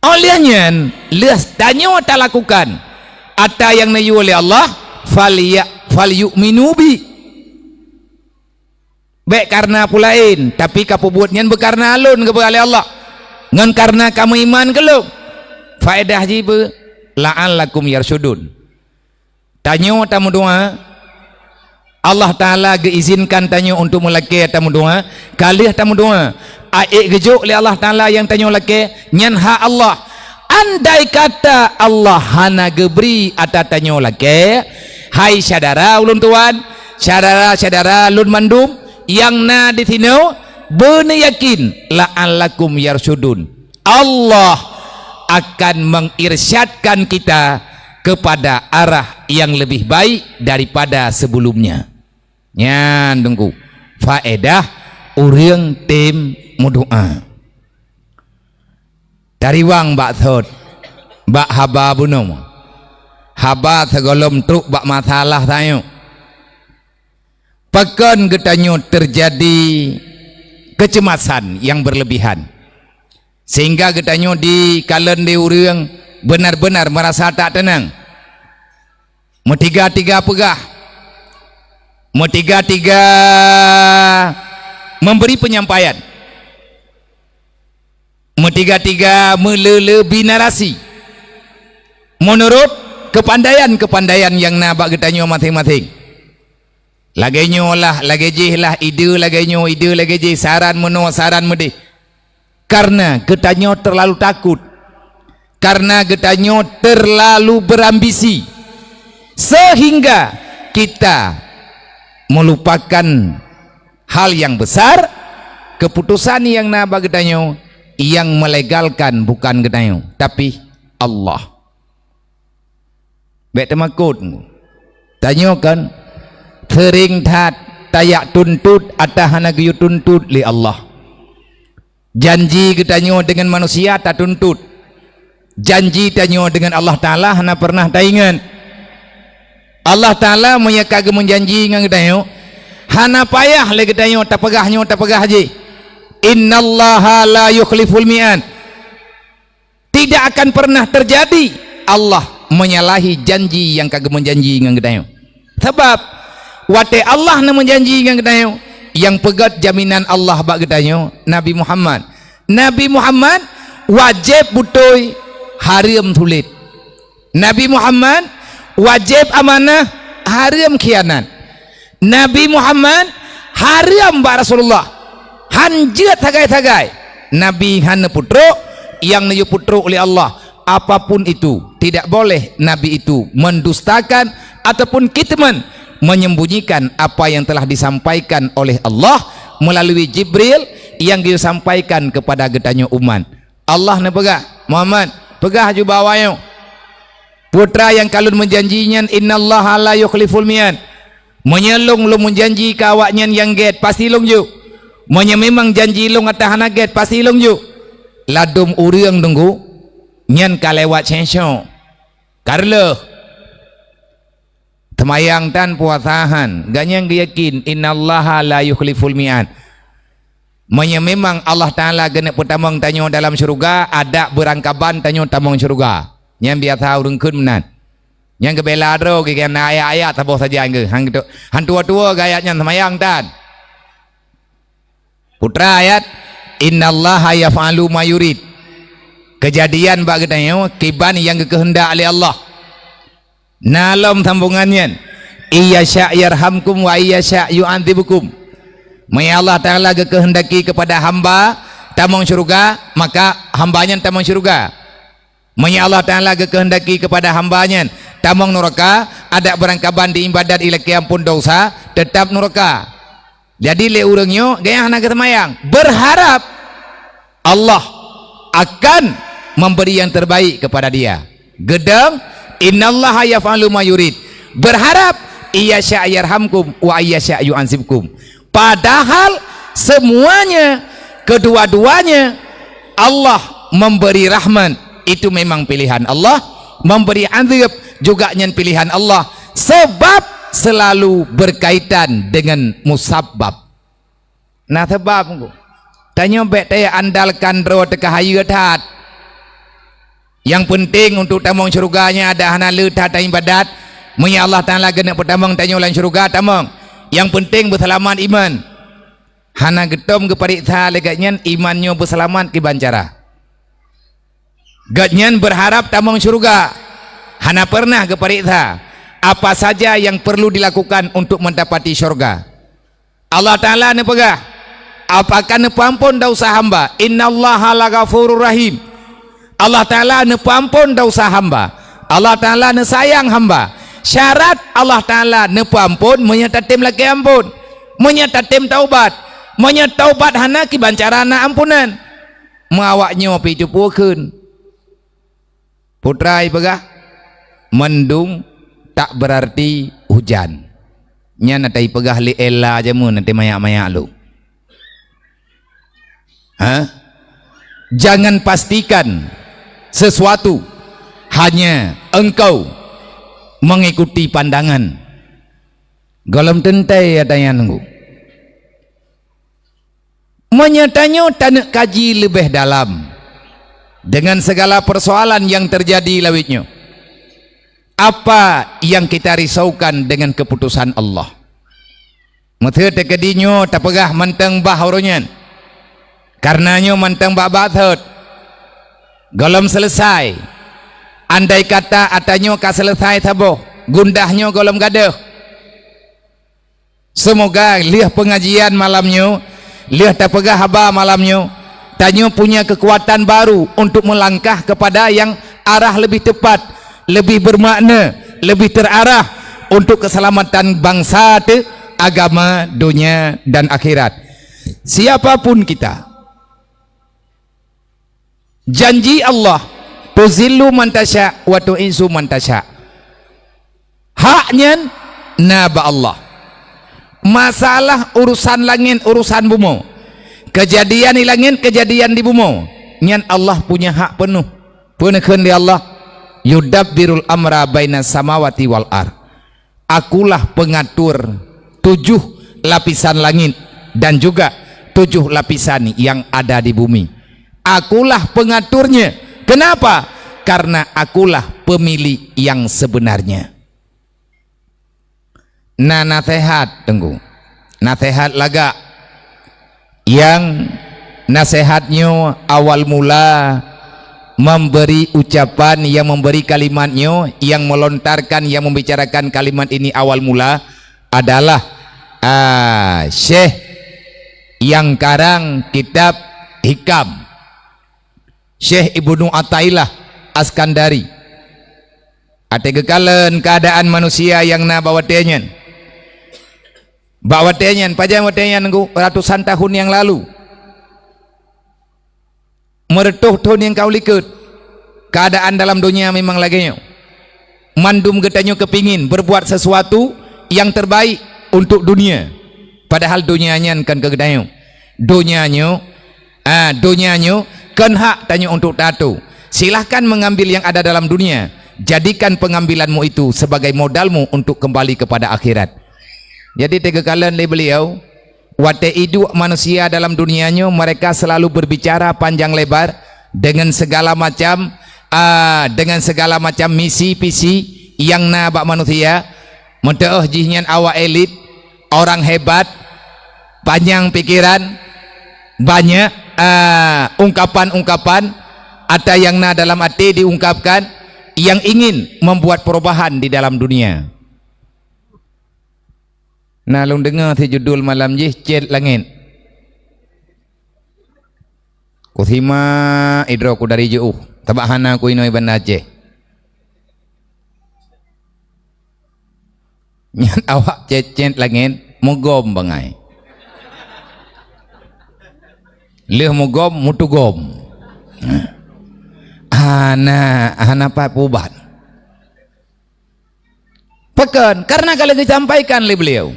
Óh lheueh nyan, lheueh tanyoe talakukan ata nyang neuyue lé Allah, "Falya-, falyu'minu bi." Bék kareuna peue laén, tapi kapeubuet nyan beukareuna lôn geupeugah lé Allah, ngon kareuna kameuiman keu lôn. Faedah jih beu, "La'allakum yarsyudun." Tanyoe tameudoá, Allah Taala geuizinkan tanyoe untuk meulakée tameudoá, ka lheueh tameudoá, ék geujok lé Allah Taala nyang tanyoe lakée, nyan hak Allah. Andai kata Allah hana geubri ata tanyoe lakée, hai syedara ulôn tuan, syedara-syedara lôn mandum nyang na disinoe, beuneuyakin, "La'allakum yarsyudun." Allah akan mengirsyadkan kita kepada arah yang lebih baik daripada sebelumnya. Nyan teungku, faedah ureuëng tem meudoá. Tariwang bak thot, bak haba bunoe. Haba sigohlom trok bak masalah tanyoe. Pakon geutanyoe teujadi kecemasan yang berlebihan, sehingga geutanyoe dikalon lé ureuëng benar-benar merasa tak tenang. Meutiga-tiga peugah, meutiga-tiga memberi penyampaian, meutiga-tiga meuleuleubih narasi meunurot kepandaian-kepandaian nyang na bak geutanyoe maséng-maséng. Lagée nyoe lah, lagée jéh lah, ide lagée nyoe, ide lagée jéh, saran meunoe, saran meudéh. Karena geutanyoe terlalu takut. Karena geutanyoe terlalu berambisi, sehingga kita melupakan hal yang besar, keputusan yang na bak geutanyoe, yang melegalkan bukan geutanyoe, tapi Allah. Bék teumakot. Tanyoe kan seuring that tajak tuntot ata hana geuyue tuntot lé Allah. Janji geutanyoe deungon manusia tatuntot. Janji tanyoe deungon Allah Taala hana pernah taingat. Allah Taala meunyoe ka geumeujanji ngon geutanyoe, hana payah lé geutanyoe tapeugah nyoe tapeugah jih. Innallaha la yukhliful mi'ad. Tidak akan pernah terjadi Allah menyalahi janji nyang ka geumeujanji ngon geutanyoe. Sabab watée Allah neumeujanji ngon geutanyoe, nyang peugét jaminan Allah bak geutanyoe, Nabi Muhammad. Nabi Muhammad wajéb beutôi, hareuem sulet. Nabi Muhammad wajéb amanah, hareuem khianat. Nabi Muhammad hareuem bak Rasulullah, han jeuet sagai-sagai. Nabi hana peutrok, nyang neuyue peutrok lé Allah. Apapun itu, tidak boleh Nabi itu mendustakan ataupun kitman, menyembunyikan apa yang telah disampaikan oleh Allah melalui Jibril yang disampaikan kepada geutanyoe umat. Allah neupeugah, "Muhammad, peugah ju bak awaknyoe, putra nyang ka lôn meujanji nyan, innallaha la yukhliful mi'ad. Meunyoe lôn, lôn meujanji keu awaknyan nyang gét, pasti lôn jok. Meunyoe memang janji lôn ata hana gét, pasti lôn jok." Ladôm ureuëng deungö, nyan ka lewat sensor. Ka reuloh. Teumayang tan, puasa han, gobnyan geuyakin, "Innallaha la yukhliful mi'ad." Meunyoe memang Allah Taala geuneuk peutamong tanyoe dalam syeuruga, adak beurangkaban tanyoe tamong syeuruga. Nyan biasa ureuëng kheun meunan. Nyan geubela droe geuh na ayat-ayat saboh sajan geuh. Han geuto-, han tuwoe-tuwoe geuh ayat nyan, teumayang tan. Putra ayat, "Innallaha yaf'alu ma yurid." Keujadian bak geutanyoe kiban nyang geukeuheundak lé Allah. Na lom sambongan nyan, "Iyyasya yarhamkum wa iyyasya yu'adzibkum." Meunyoe Allah Taala geukeuheundaki keupada hamba tamong syeuruga, maka hamba nyan tamong syeuruga. Meunyoe Allah Taala geukeuheundaki keupada hamba nyan tamong nuraka, adak beurangkaban di iébadat ilakée amphon desya, teutab nuraka. Jadi lé ureuëng nyoe gaya hana geuseumayang, beurharab Allah akan memberi yang terbaik kepada dia. Geudong, "Innallaha yaf'alu ma yurid." Beurharab, "Iyyasya yarhamkum wa iyyasya yu'adzibkum." Padahal semuanya, kedua-duanya, Allah memberi rahmat, itu memang pilihan Allah, memberi azab juga nyan pilihan Allah, sebab selalu berkaitan dengan musabab. Na sabab, tanyoe bék taya andalkan droe teuka hayeue that. Nyang peunteng untuk tamong syeuruga nyan adak hana le that taiébadat, meunyoe Allah Taala geuneuk peutamong tanyoe lam syeuruga, tamong. Nyang peunteng beuseulamat iman. Hana geutom geupareksa lé gobnyan iman nyoe beuseulamat kiban cara. Gobnyan beurharab tamong syeuruga, hana peureunah geupareksa apa saja nyang perlu dilakukan untuk mendapati syeuruga. Allah Taala neupeugah, "Apakah neupeuamphon desya hamba? Innallaha laghafurur rahim." Allah Taala neupeuamphon desya hamba. Allah Taala neusayang hamba. Syarat Allah Taala neupeuamphon meunyoe tatem lakée amphon, meunyoe tatem taubat. Meunyoe taubat hana, kiban cara na ampunan. Meu awak nyoe pih teupeue kheun. Putra ipeugah, "Mandum tak beurarti hujan." Nyan ata ipeugah lé ella jameun, nanti mayak-mayak lu. Ha? Jangan pastikan sesuatu hanya engkau mengikuti pandangan. Gohlom teuntée ata nyan nunggu. Meunyoe tanyoe taneuk kaji leubeh dalam dengan segala persoalan yang terjadi lawét nyoe, apa yang kita risaukan dengan keputusan Allah? Meuseuti keudinyoe tapeugah mantong bah uroe nyan, kareuna nyoe mantong bah-bah thot. Gohlom seuleusai. Andai kata ata nyoe ka seuleusai saboh, gundah nyoe gohlom gadôh. Seumoga lheueh peungajian malam nyoe, lheueh tapeugah haba malam nyoe, tanyoe punya keukuatan baru untuk meulangkah keupada nyang arah leubeh teupat, leubeh beumakna, leubeh teuarah untuk keuseulamatan bansa teuh, agama, donya, dan akhirat. Siapa pun kita, janji Allah, "Tuzillu man tasya wa tu'izzu man tasya." Hak nyan na bak Allah. Masalah urusan langét, urusan bumoe, keujadian di langét, keujadian di bumoe, nyan Allah punya hak peunoh. Peue neukheun lé Allah? "Yudabbirul amra bainas samawati wal ard." Akulah pengatur tujuh lapisan langit dan juga tujuh lapisan yang ada di bumi. Akulah pengaturnya. Kenapa? Karena akulah pemilik yang sebenarnya. Na naseuhat, Teungku. Naseuhat lagak. Nyang naseuhat nyoe awal mula memberi ucapan, yang memberi kalimat nyoe, yang melontarkan, yang membicarakan kalimat ini awal mula adalah, ah, Syekh yang karang kitab Hikam, Syekh Ibnu Athaillah Askandari. Até geukalon keuadaan manusia nyang na bak watée nyan. Bak watée nyan, pajan watée nyan, Teungku? Ratusan tahun nyang lalu. Meureutoh thon nyang ka u likot. Keuadaan dalam donya memang lagée nyoe. Mandum geutanyoe keupingin berbuat sesuatu yang terbaik untuk dunia. Padahal donya nyan kon keu geutanyoe. Donya nyoe, ah, donya nyoe kon hak tanyoe untuk tatu. Silahkan mengambil yang ada dalam dunia. Jadikan pengambilanmu itu sebagai modalmu untuk kembali kepada akhirat. Jadi, teuka kalon lé beliau, watée iduek manusia dalam dunia nyoe, mereka selalu berbicara panjang lebar dengan segala macam, ah, dengan segala macam misi-visi nyang na bak manusia. Meuteuoh jih nyan awak elit, orang hebat, panyang pikeran, banyak, ah, ungkapan-ungkapan ata nyang na dalam até diungkapkan, yang ingin membuat perubahan di dalam dunia. Na lôn deungoe si judul malam jih Cét Langét. Kusimak sidroe ku dari jiôh, sabab hana ku inoe Banda Aceh. Nyan awak cét-cét langét mugom bangai. Lheueh mugom, mutugom. Hana, hana pat peuubat. Pakon? Karena ka lheueh geusampaikan lé beliau.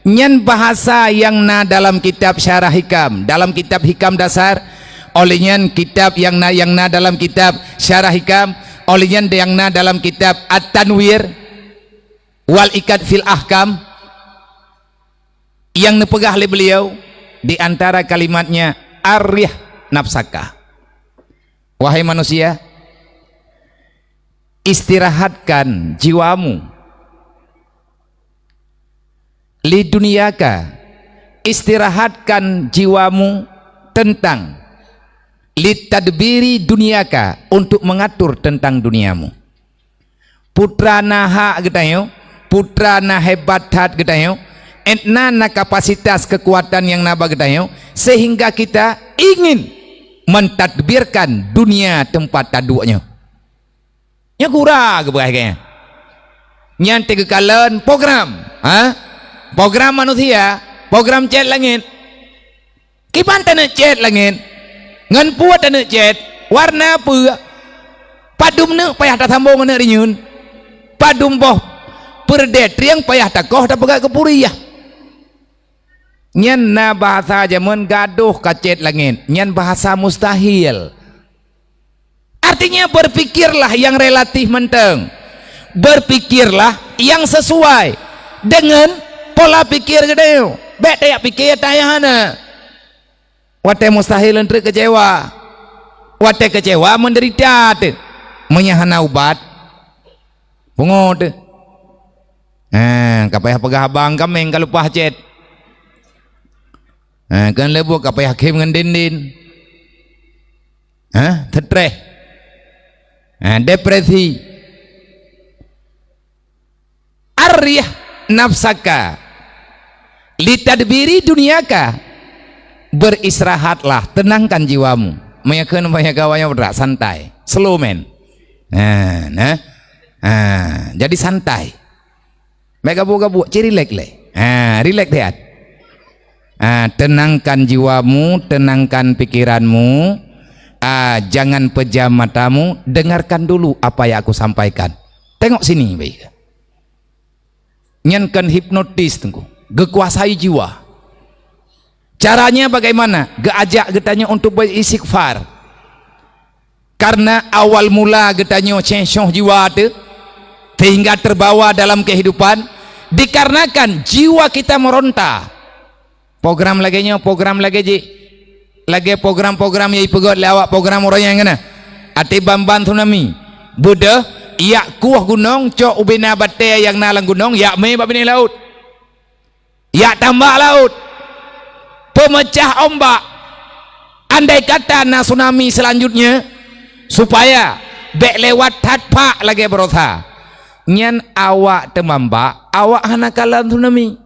Nyan bahasa nyang na dalam kitab Syarah Hikam, dalam kitab Hikam Dasar, óh lheueh nyan kitab nyang na, nyang na dalam kitab Syarah Hikam, óh lheueh nyan nyang na dalam kitab At-Tanwir wal Iqad fil Ahkam, nyang neupeugah lé beliau di antara kalimatnya, "Arih nafsaka." Wahai manusia, istirahatkan jiwamu. Li dunyaka, istirahatkan jiwamu tentang, li tadbiri dunyaka, untuk mengatur tentang duniamu. Putra na hak geutanyoe, putra na hebat that geutanyoe, étna na kapasitas keukuatan nyang na bak geutanyoe, sehingga kita ingin mentadbirkan dunia teumpat taduek nyoe. Nyoe gura geupeugah lagée nyan. Nyan teuka kalon program, ha? Program manusia, program cét langét. Kiban taneuk cét langét? Ngon peue taneuk cét? Warna peue? Padum neuk payah tasambong ngon neuk rinyun? Padum boh peureudée trieng payah takoh tapeugah keu puriah? Nyan na bahasa jameun gadôh ka cét langét. Nyan bahasa mustahil. Artinya, berpikirlah yang relatif mantong. Berpikirlah yang sesuai dengan pola pikir geutanyoe. Bék tajak pike ata nyang hana. Watée mustahil treuk keucewa. Watée keucewa menderita teuk. Meunyo hana ubat, pungo teuk. Ha, ka payah peugah abang kaméng ka leupah cét. Ha, keu leubu ka payah khém ngon dindin. Ha, stres. Ha, depresi. Arih nafsaka litadbiri dunyaka, beristirahatlah, tenangkan jiwamu. Meunyo kheun, meunyo gawa nyoe berat, santai, slow man. Ha, nah. Ha, jadi santai. Bék gabuk-gabuk, ci rilek lé. Ha, rilek siat. Ah, tenangkan jiwamu, tenangkan pikiranmu. Ah, jangan pejam matamu, dengarkan dulu apa yang aku sampaikan. Tengok sini, baik. Nyan kan hipnotis, Teungku. Geukuasai jiwa. Caranya bagaimana? Geuajak geutanyoe untuk beristighfar. Karena awal mula geutanyoe céh-céh jiwa teuh, sehingga terbawa dalam kehidupan, dikarenakan jiwa kita meronta. Program lagée nyoe, program lagée jih, lagée program-program nyang ipeugét lé awak program uroe nyan keunan. Até ban-ban tsunami, beudôh, jak kueh gunong, cok ubena batée nyang na lam gunong, jak mé bak binéh laôt. Jak tambak laôt, peumeucah ombak. Andai kata na tsunami seulanjutnya, supaya bék lewat that phak lagée baroesa. Nyan awak teumambak, awak hana kalon tsunami.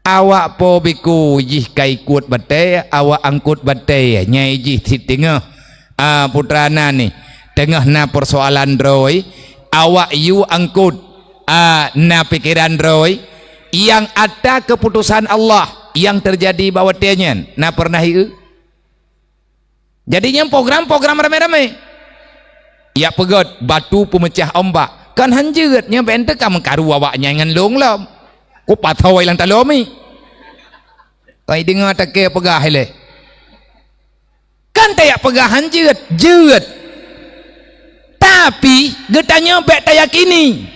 Awak po biku jih ka ikot batée, awak angkot batée nyang jih cit teungoh, a, putra na nih, teungoh na peusoalan droe, awak yue angkot, a, na pikeran droe, nyang ata keuputosan Allah nyang teujadi bak watée nyan, na peureunah ieu? Jadi nyan program-program ramé-ramé. Jak peugét batu peumeucah ombak, kan han jeuet nyan, bék teuka meukaru awak nyan ngon lôn lom. Kupathoi lam taloe mi. Kai deungoe takée peugah ilée. Kan tajak peugah han jeuet, jeuet. Tapi geutanyoe bék tayakini.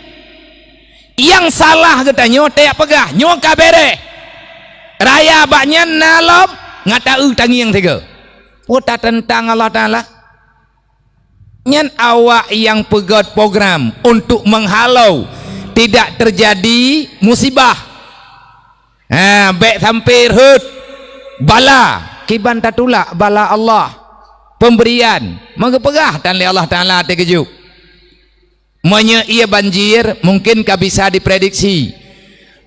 Nyang salah geutanyoe tajak peugah, nyoe ka béréh. Raya bak nyan na lom, ngat taeu tangieng sigoe. Peue tateuntang Allah Taala? Nyan awak nyang peugét program untuk menghalau tidak terjadi musibah. Ha, bék sampai rhot bala, kiban tatulak bala Allah. Pemberian, meugeupeugah tan lé Allah Taala teukeujub. Meunyoe ié banjir, mungken ka bisa diprediksi.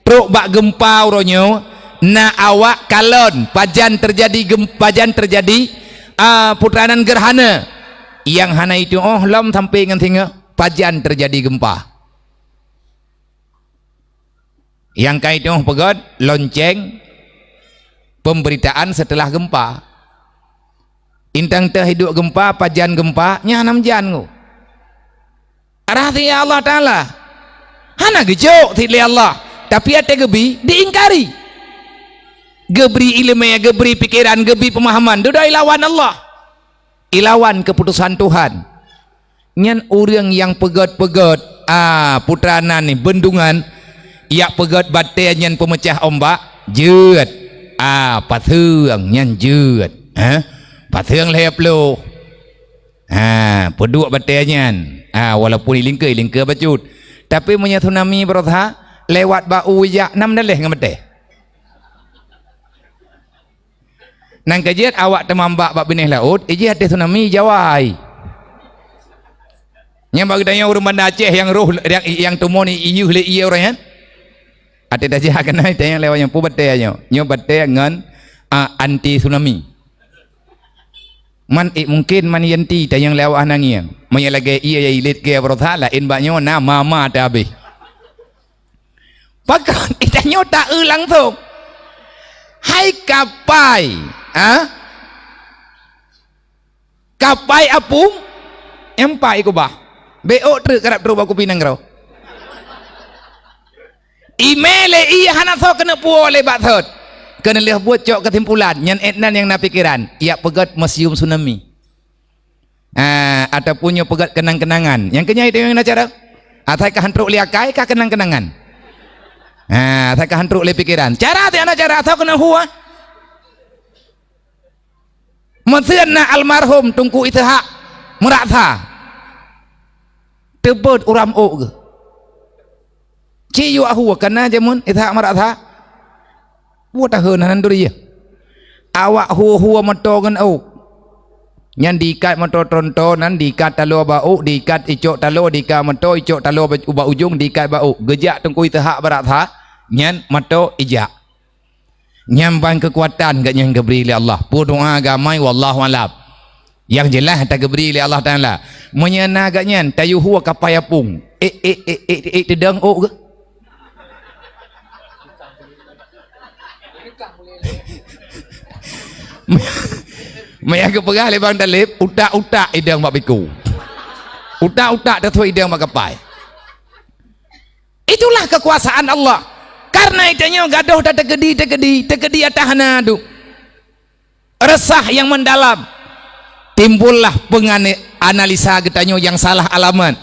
Trok bak geumpa uroe nyoe, na awak kalon pajan teujadi gem-, pajan teujadi, a, putranan gerhana. Nyang hana itu'oh lom sampai ngon singoh, pajan teujadi geumpa. Nyang ka itu'oh peugét lonceng pemberitaan setelah gempa. Intang teuh iduek gempa, pajan gempa, nyan hana meujan ku. Rahsia Allah Taala. Hana geujok cit lé Allah, tapi até geubi diingkari. Geubri ileumé, geubri pikeran, geubi peumahaman, dudoe ilawan Allah. Ilawan keuputosan Tuhan. Nyan ureuëng nyang peugét-peugét, a, putra nan nih bendungan, jak peugét batée nyan peumeucah ombak, jeuet. A, paseueng nyan jeuet. Ha? Paseueng lhée ploh. Ha, peuduek batée nyan. Ha, walaupun ilingkeue, ilingkeue bacut. Tapi meunyoe tsunami beureusaha lewat bak u jak nam daleh ngon batée. Nang ka jeuet awak teumambak bak binéh laôt, ijih até tsunami jawai. Nyang bak geutanyoe ureuëng Banda Aceh nyang roh, nyang, nyang teumon iyuh lé ié uroe nyan. Até tajak keunan tanyong lewat nyoe, peue batée nyoe? Nyoe batée ngon, a, anti tsunami. Man, eh, mungken man anti tanyong lewat hana ngieng. Meunyoe lagée ié nyang ilét keu beureusaha laén bak nyoe na mama teuhabéh. Pakon itanyoe taeu langsong. Hai kapai, ha? Kapai apui, empai kubah. Bék ôk treuk karab trok bak kupi nanggroe. Imé lé ié hana soe keuneuk puwoe lé bak sot. Keuneuk lheueh buet cok keusimpulan, nyan étnan nyang na pikeran, jak peugét museum tsunami. Ah, ataupun nyoe peugét keunang-keunangan. Nyang keunyan itu nyang na cara. Asai ka han trok lé akai ka keunang-keunangan. Ha, asai ka han trok lé pikeran. Cara teuh hana cara, asai keuneuk hue. Meuseuen na almarhum Teungku Ishak Meuraksa. Teubeuet uram ôk geuh. Ci yuek hue kana jameun Ishak Meuraksa. Dua tahun hana turi. Awak hue-hue moto ngon ôk. Nyan diikat moto tronto, nan diikat taloe bak ôk, diikat icok taloe, diikat moto, icok taloe ba-, bak ujong, diikat bak ôk. Geujak Teungku Ishak Meuraksa, nyan moto ijak. Nyan ban keukuatan geuh nyan geubri lé Allah. Peudoa geuamai, wallahu alam. Nyang jeulaih tageubri lé Allah Taala. Meunyoe na geuh nyan, tayue hue kapai apong. Ék, ék, ék, ék, ék, teudong ôk geuh. Meunyoe geupeugah lé Bang Talib, utak-utak idong bak biko. Utak-utak teuthôi idong bak kapai. Itulah kekuasaan Allah. Karena itu nyoe gadoh tateukeudi, teukeudi, teukeudi atah na tu. Resah yang mendalam. Timbullah pengane-, analisa geutanyoe yang salah alamat.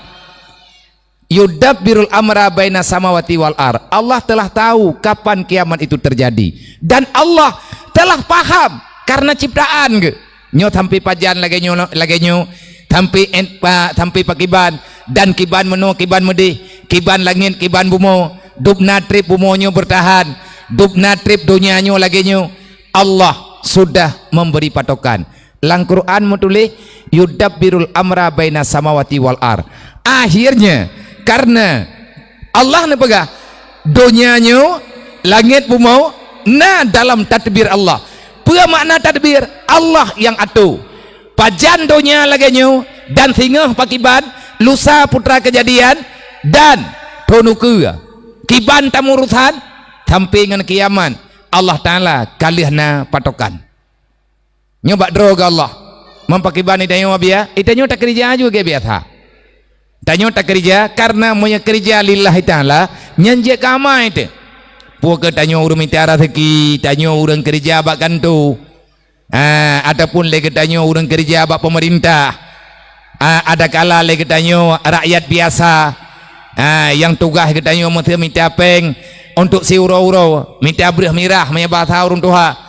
"Yudabbirul amra baina samawati wal ar." Allah telah tahu kapan kiamat itu terjadi. Dan Allah telah paham karena ciptaan geuh. Nyoe sampai pajan lagée nyoe, lagée nyoe, sampai en-, pa-, sampai pakiban, dan kiban meunoe, kiban meudeh, kiban langét, kiban bumoe, dub na treb bumoe nyoe bertahan, dub na treb donya nyoe lagée nyoe. Allah sudah memberi patokan. Lam Quran meutuléh, "Yudabbirul amra baina samawati wal ar." Akhirnya, karena Allah neupeugah, donya nyoe, langét bumoe, na dalam tadbir Allah. Peue makna tadbir? Allah nyang ato. Pajan donya lagée nyoe, dan singoh pakiban, lusa putra kejadian, dan thon ukeue. Kiban tamurusan, sampai ngon kiamat, Allah Taala ka lheueh na patokan. Nyoe bak droe geuh Allah. Meunyoe pakiban geutanyoe biasa, geutanyoe takeurija ju lagée biasa. Tanyoe takeurija karena meunyoe keurija lillahi ta'ala, nyan jeuet keu amai teuh. Peue keu tanyoe ureuëng mita raseuki, tanyoe ureuëng keurija bak kantô, ah, ataupun lé geutanyoe ureuëng keurija bak peumeurintah, ah, adakala lé geutanyoe rakyat biasa, ah, nyang tugaih geutanyoe meuseu mita péng untuk siuroe-uroe, mita breueh mirah meunyoe basa ureuëng tuha.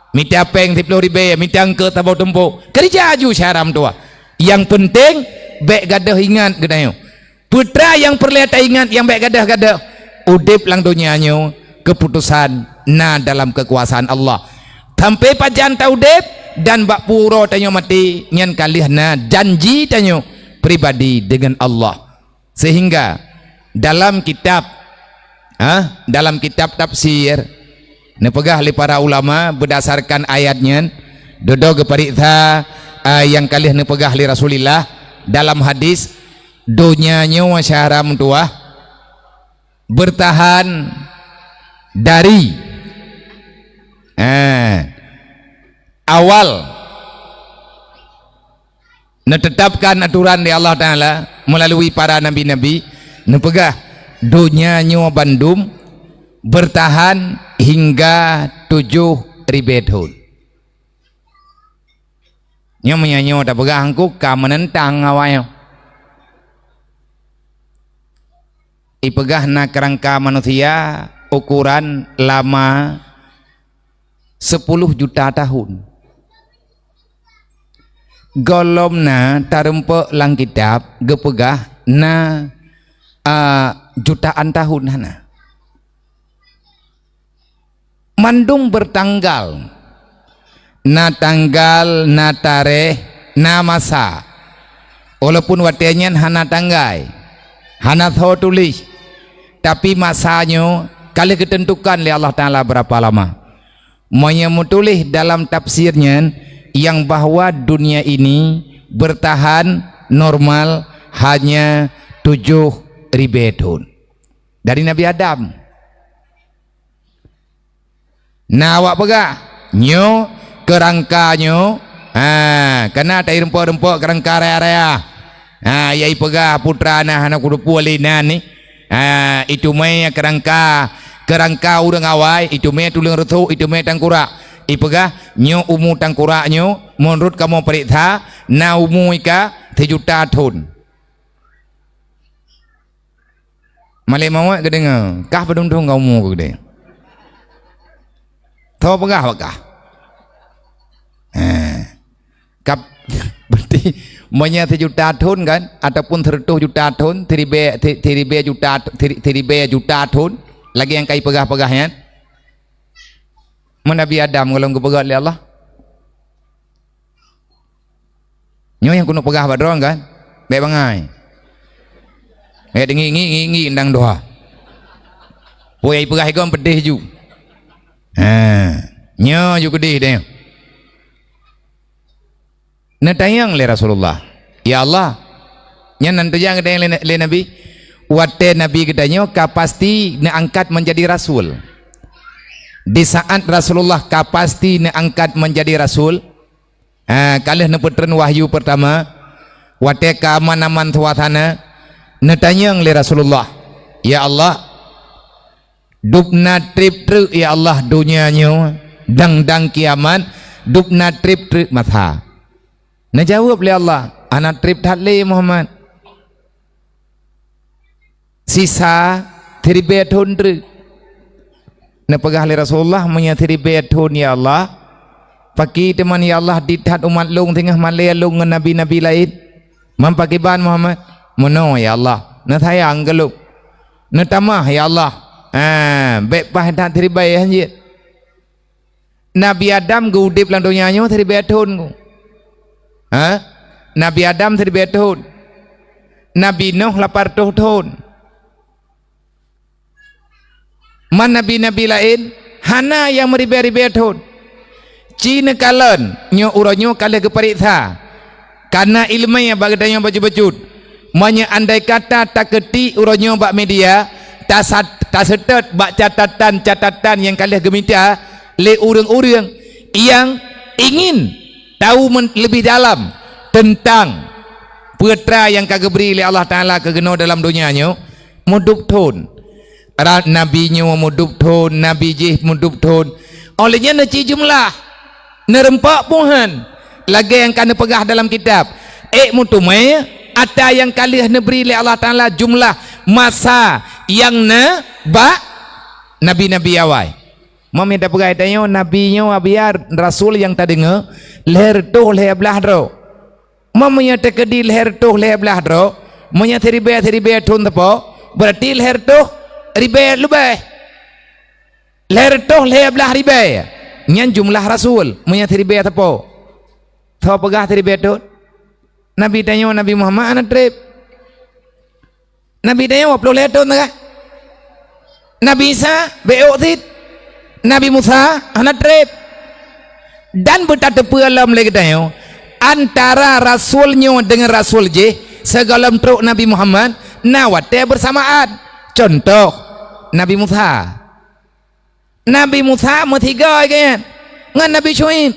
Mita péng siplôh ribée, mita eungkôt saboh tumpôk. Keurija ju syedara meutuwah. Nyang peunteng, bék gadôh ingat geutanyoe. Peue teuma nyang peureulée taingat nyang bék gadôh-gadôh? Udeb lam donya nyoe, keuputosan na dalam keukuasaan Allah. Sampai pajan taudeb dan bak peue uroe tanyoe maté, nyan ka lheueh na janji tanyoe pribadi deungon Allah. Sehingga dalam kitab, ha, dalam kitab tafsir, neupeugah lé para ulama beudasarkan ayat nyan, dudoe geupareksa, a, nyang ka lheueh neupeugah lé Rasulullah dalam hadis, donya nyoe syedara meutuwah beurtahan dari, ha, awal neutetapkan aturan lé Allah Taala meulalu para nabi-nabi, neupeugah, donya nyoe bandum beurtahan hingga tujoh ribée thon. Nyoe meunyoe nyoe tapeugah angku ka meunentang awaknyoe. Ipeugah na keurangka manusia ukuran lama sepuluh juta tahun. Gohlom na tareumpok lam kitab geupeugah na, a, jutaan tahun hana. Mandum beurtanggal. Na tanggal, na tareh, na masa. Walaupun watée nyan hana tanggai, hana tho tuléh, tapi masa nyoe ka lheueh geuteuntukan lé Allah Taala beurapa lama. Meunyoe meutuléh dalam tafsir nyan, nyang bahwa dunia ini beurtahan normal hanya tujoh ribée thon. Dari Nabi Adam. Na awak peugah, nyoe keurangka nyoe, ha, kana taireumpok-reumpok keurangka raya-raya. Ha, ya ipeugah putra na hana kuteupue lé nan ni. Ha, iteumé keurangka, keurangka ureuëng awai, iteumé tuleueng reusôk, iteumé tangkurak. Ipeugah, nyoe umu tangkurak nyoe, meunurot kamoe pareksa, na umu ika sijuta thon. Malaikat mawöt geudeungoe, kah padum thon kah umu kah geudeh? Tho peugah bak kah. Ha. Kap-, berarti meunyoe sijuta thon kan, ataupun seureutôh juta thon, siribèe, si-, siribèe juta, siri-, siribèe juta thon, lagèe nyang ka ipeugah-peugah nyan. Meunyoe Nabi Adam gohlom geupeugöt lé Allah. Nyoe nyang keuneuk peugah bak droe kan? Bèk bangai. Bèk ngi, ngi, ngi, ngi, ndang dua. Peue nyang ipeugah igoe peudeh ju. Ha, nyoe ju keudeh deh. Neutanyong lé Rasulullah, "Ya Allah," nyan nan teujang geutanyong lé, lé Nabi, watèe Nabi geutanyoe ka pasti neuangkat menjadi rasul. Di saat Rasulullah ka pasti neuangkat menjadi rasul, ha, ka lheueh neupeutreun wahyu peurtama, watèe ka aman-aman suasana, neutanyong lé Rasulullah, "Ya Allah, dub na trép treuk, ya Allah, donya nyoe, dang-dang kiamat, dub na trép treuk masa?" Neujaweueb lé Allah, "Hana trép that lé, Muhammad. Sisa siribèe thon treuk." Neupeugah lé Rasulullah, "Meunyoe siribèe thon, ya Allah, pakri teuma, ya Allah, dit that umat lôn singoh malèe lôn ngon nabi-nabi laén? Man pakriban, Muhammad?" "Meunoe, ya Allah, neusayang keu lôn, neutamah, ya Allah. Ah, bèk paih that siribèe hanjeuet." Nabi Adam geuudép lam donya nyoe siribèe thon. Ha? Nabi Adam siribèe thon. Nabi Nuh lapan reutôh thon. Man nabi-nabi laén hana nyang meuribèe-ribèe thon. Ci neukalon nyoe uroe nyoe ka lheueh geupareksa. Kana iéleumé bak geutanyoe bacut-bacut. Meunyoe andai kata takeutik uroe nyoe bak media, tasat-, taseutôt bak catatan-catatan nyang ka lheueh geumita lé ureuëng-ureuëng nyang ingin tahu men-, leubeh dalam teuntang peue treuk nyang ka geubri lé Allah Taala keu keunoe dalam donya nyoe, meudup thon. Ra-, nabi nyoe meudup thon, nabi jih meudup thon. Óh lheueh nyan neuci jeumeulah, neurumpok puhan, lagèe nyang ka neupeugah dalam kitab. Ék meuteumé ata nyang ka lheueh neubri lé Allah Taala jeumeulah masa nyang na bak nabi-nabi awai. Meunyoe tapeugah tanyoe nabi nyoe, abiar rasul nyang tadeungoe lhèe reutôh lhèe blaih droe. Meunyoe teukeudi lhèe reutôh lhèe blaih droe, meunyoe siribèe-siribèe thon teupo, beurati lhèe reutôh ribèe leubeh. Lhèe reutôh lhèe blaih ribèe, nyan jeumeulah rasul, meunyoe siribèe teupo. Soe peugah siribèe thon? Nabi tanyoe Nabi Muhammad hana trép. Nabi tanyoe dua ploh lhèe thon teuka. Nabi Isa beuôk cit. Nabi Musa hana trép. Dan beutateupeue lom lé geutanyoe, antara rasul nyoe deungon rasul jih sigohlom trok Nabi Muhammad na watèe beursamaan. Cuntoh, Nabi Musa. Nabi Musa meusigoe geuh nyan ngon Nabi Syuaib.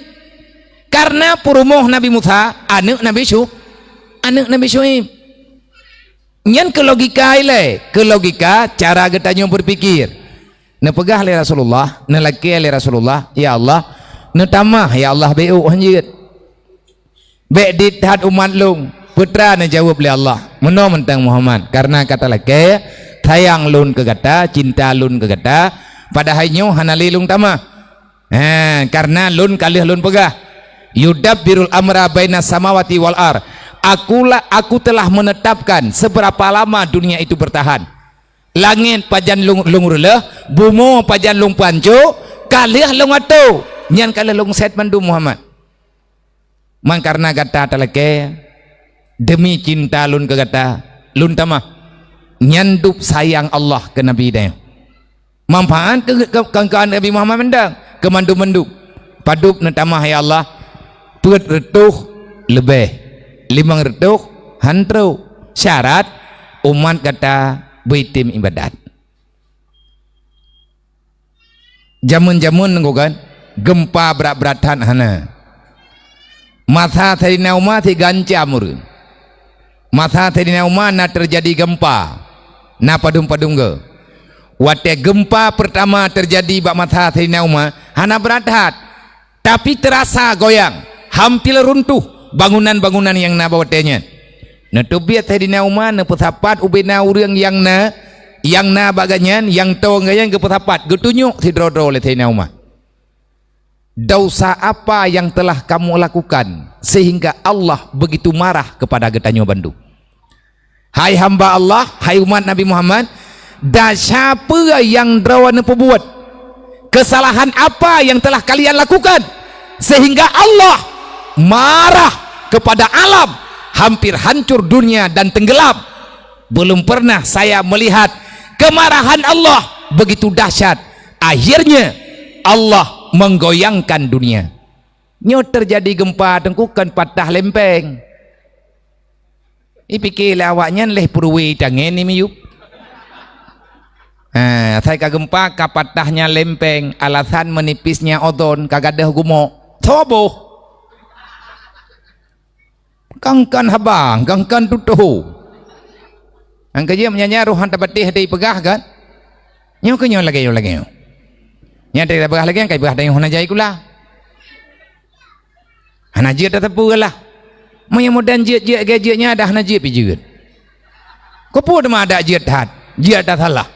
Kareuna peurumoh Nabi Musa aneuëk Nabi Syu-, aneuëk Nabi Syuaib. Nyan keu logika ilèe, keu logika cara geutanyoe beupikir. Neupeugah lé Rasulullah, neulakèe lé Rasulullah, "Ya Allah, neutamah, ya Allah, beuôk hanjeuet. Bèk dit that umat lôn." Peue treuk neujaweueb lé Allah, "Meunoe mantong Muhammad, kareuna ka talakèe sayang lôn keu gata, cinta lôn keu gata, padahai nyoe hana lé lôn tamah. Ha, kareuna lôn ka lheueh lôn peugah, 'Yudabbirul amra bainas samawati wal ar.' Akulah, Aku telah menetapkan seberapa lama dunia itu bertahan. Langét pajan lôn, lôn reuloh, bumoe pajan lôn peuhanco, ka lheueh lôn atô, nyan ka lheueh lôn sèt mandum Muhammad. Man kareuna gata talakèe, deumi cinta lôn keu gata, lôn tamah." Nyan dup sayang Allah keu Nabi tanyoe. Manfaat keu, keu, keu, keu Nabi Muhammad mantong, keu mandum-mandum. Padub neutamah, ya Allah, peuet reutôh leubeh, limong reutôh han trok. Syarat, umat gata beuitem iébadat. Jameun-jameun nyoe kan, geumpa brat-brat that hana. Masa Saidina Umar sigancam ureuëng. Masa Saidina Umar na teujadi geumpa, na padum-padum geu. Watèe geumpa peurtama teujadi bak masa Saidina Umar, hana brat that, tapi teurasa goyang, hampir runtuh bangunan-bangunan nyang na bak watèe nyan. Neuteubiet Saidina Umar neupeusapat ubena ureuëng nyang na Nyang na bak gobnyan, nyang toe gobnyan geupeusapat, geutunyok sidroe-droe lé Saidina Umar. Dosa apa yang telah kamu lakukan sehingga Allah begitu marah kepada geutanyoe bandum? Hai hamba Allah, hai umat Nabi Muhammad, desya peue nyang droeneuh peubuet? Kesalahan apa yang telah kalian lakukan sehingga Allah marah kepada alam, hampir hancur dunia dan tenggelam? Belum pernah saya melihat kemarahan Allah begitu dahsyat. Akhirnya Allah menggoyangkan dunia. Nyoe teujadi geumpa teungku kon patah lempeng. Ipike lé awaknyan leh peuruwe tangen ni miyup. Ha, asai ka geumpa ka patahnya lempeng, alasan menipisnya ozon, ka gadôh gumok. Soboh. Kangkan haba, kangkan tutoh. Angka jeuet meunyan roh han tapatéh teupeugah kan? Nyoe keu nyoe lagée nyoe lagée nyoe. Nyang teupeugah lagée nyang ka ipeugah tanyoe hana jai kula. Hana jeuet tateupeu lah. Meunyoe mudan jeuet-jeuet lagée jeuet nyan dah hana jeuet pi jeuet. Keupeue teuma adak jeuet that? Jeuet that salah.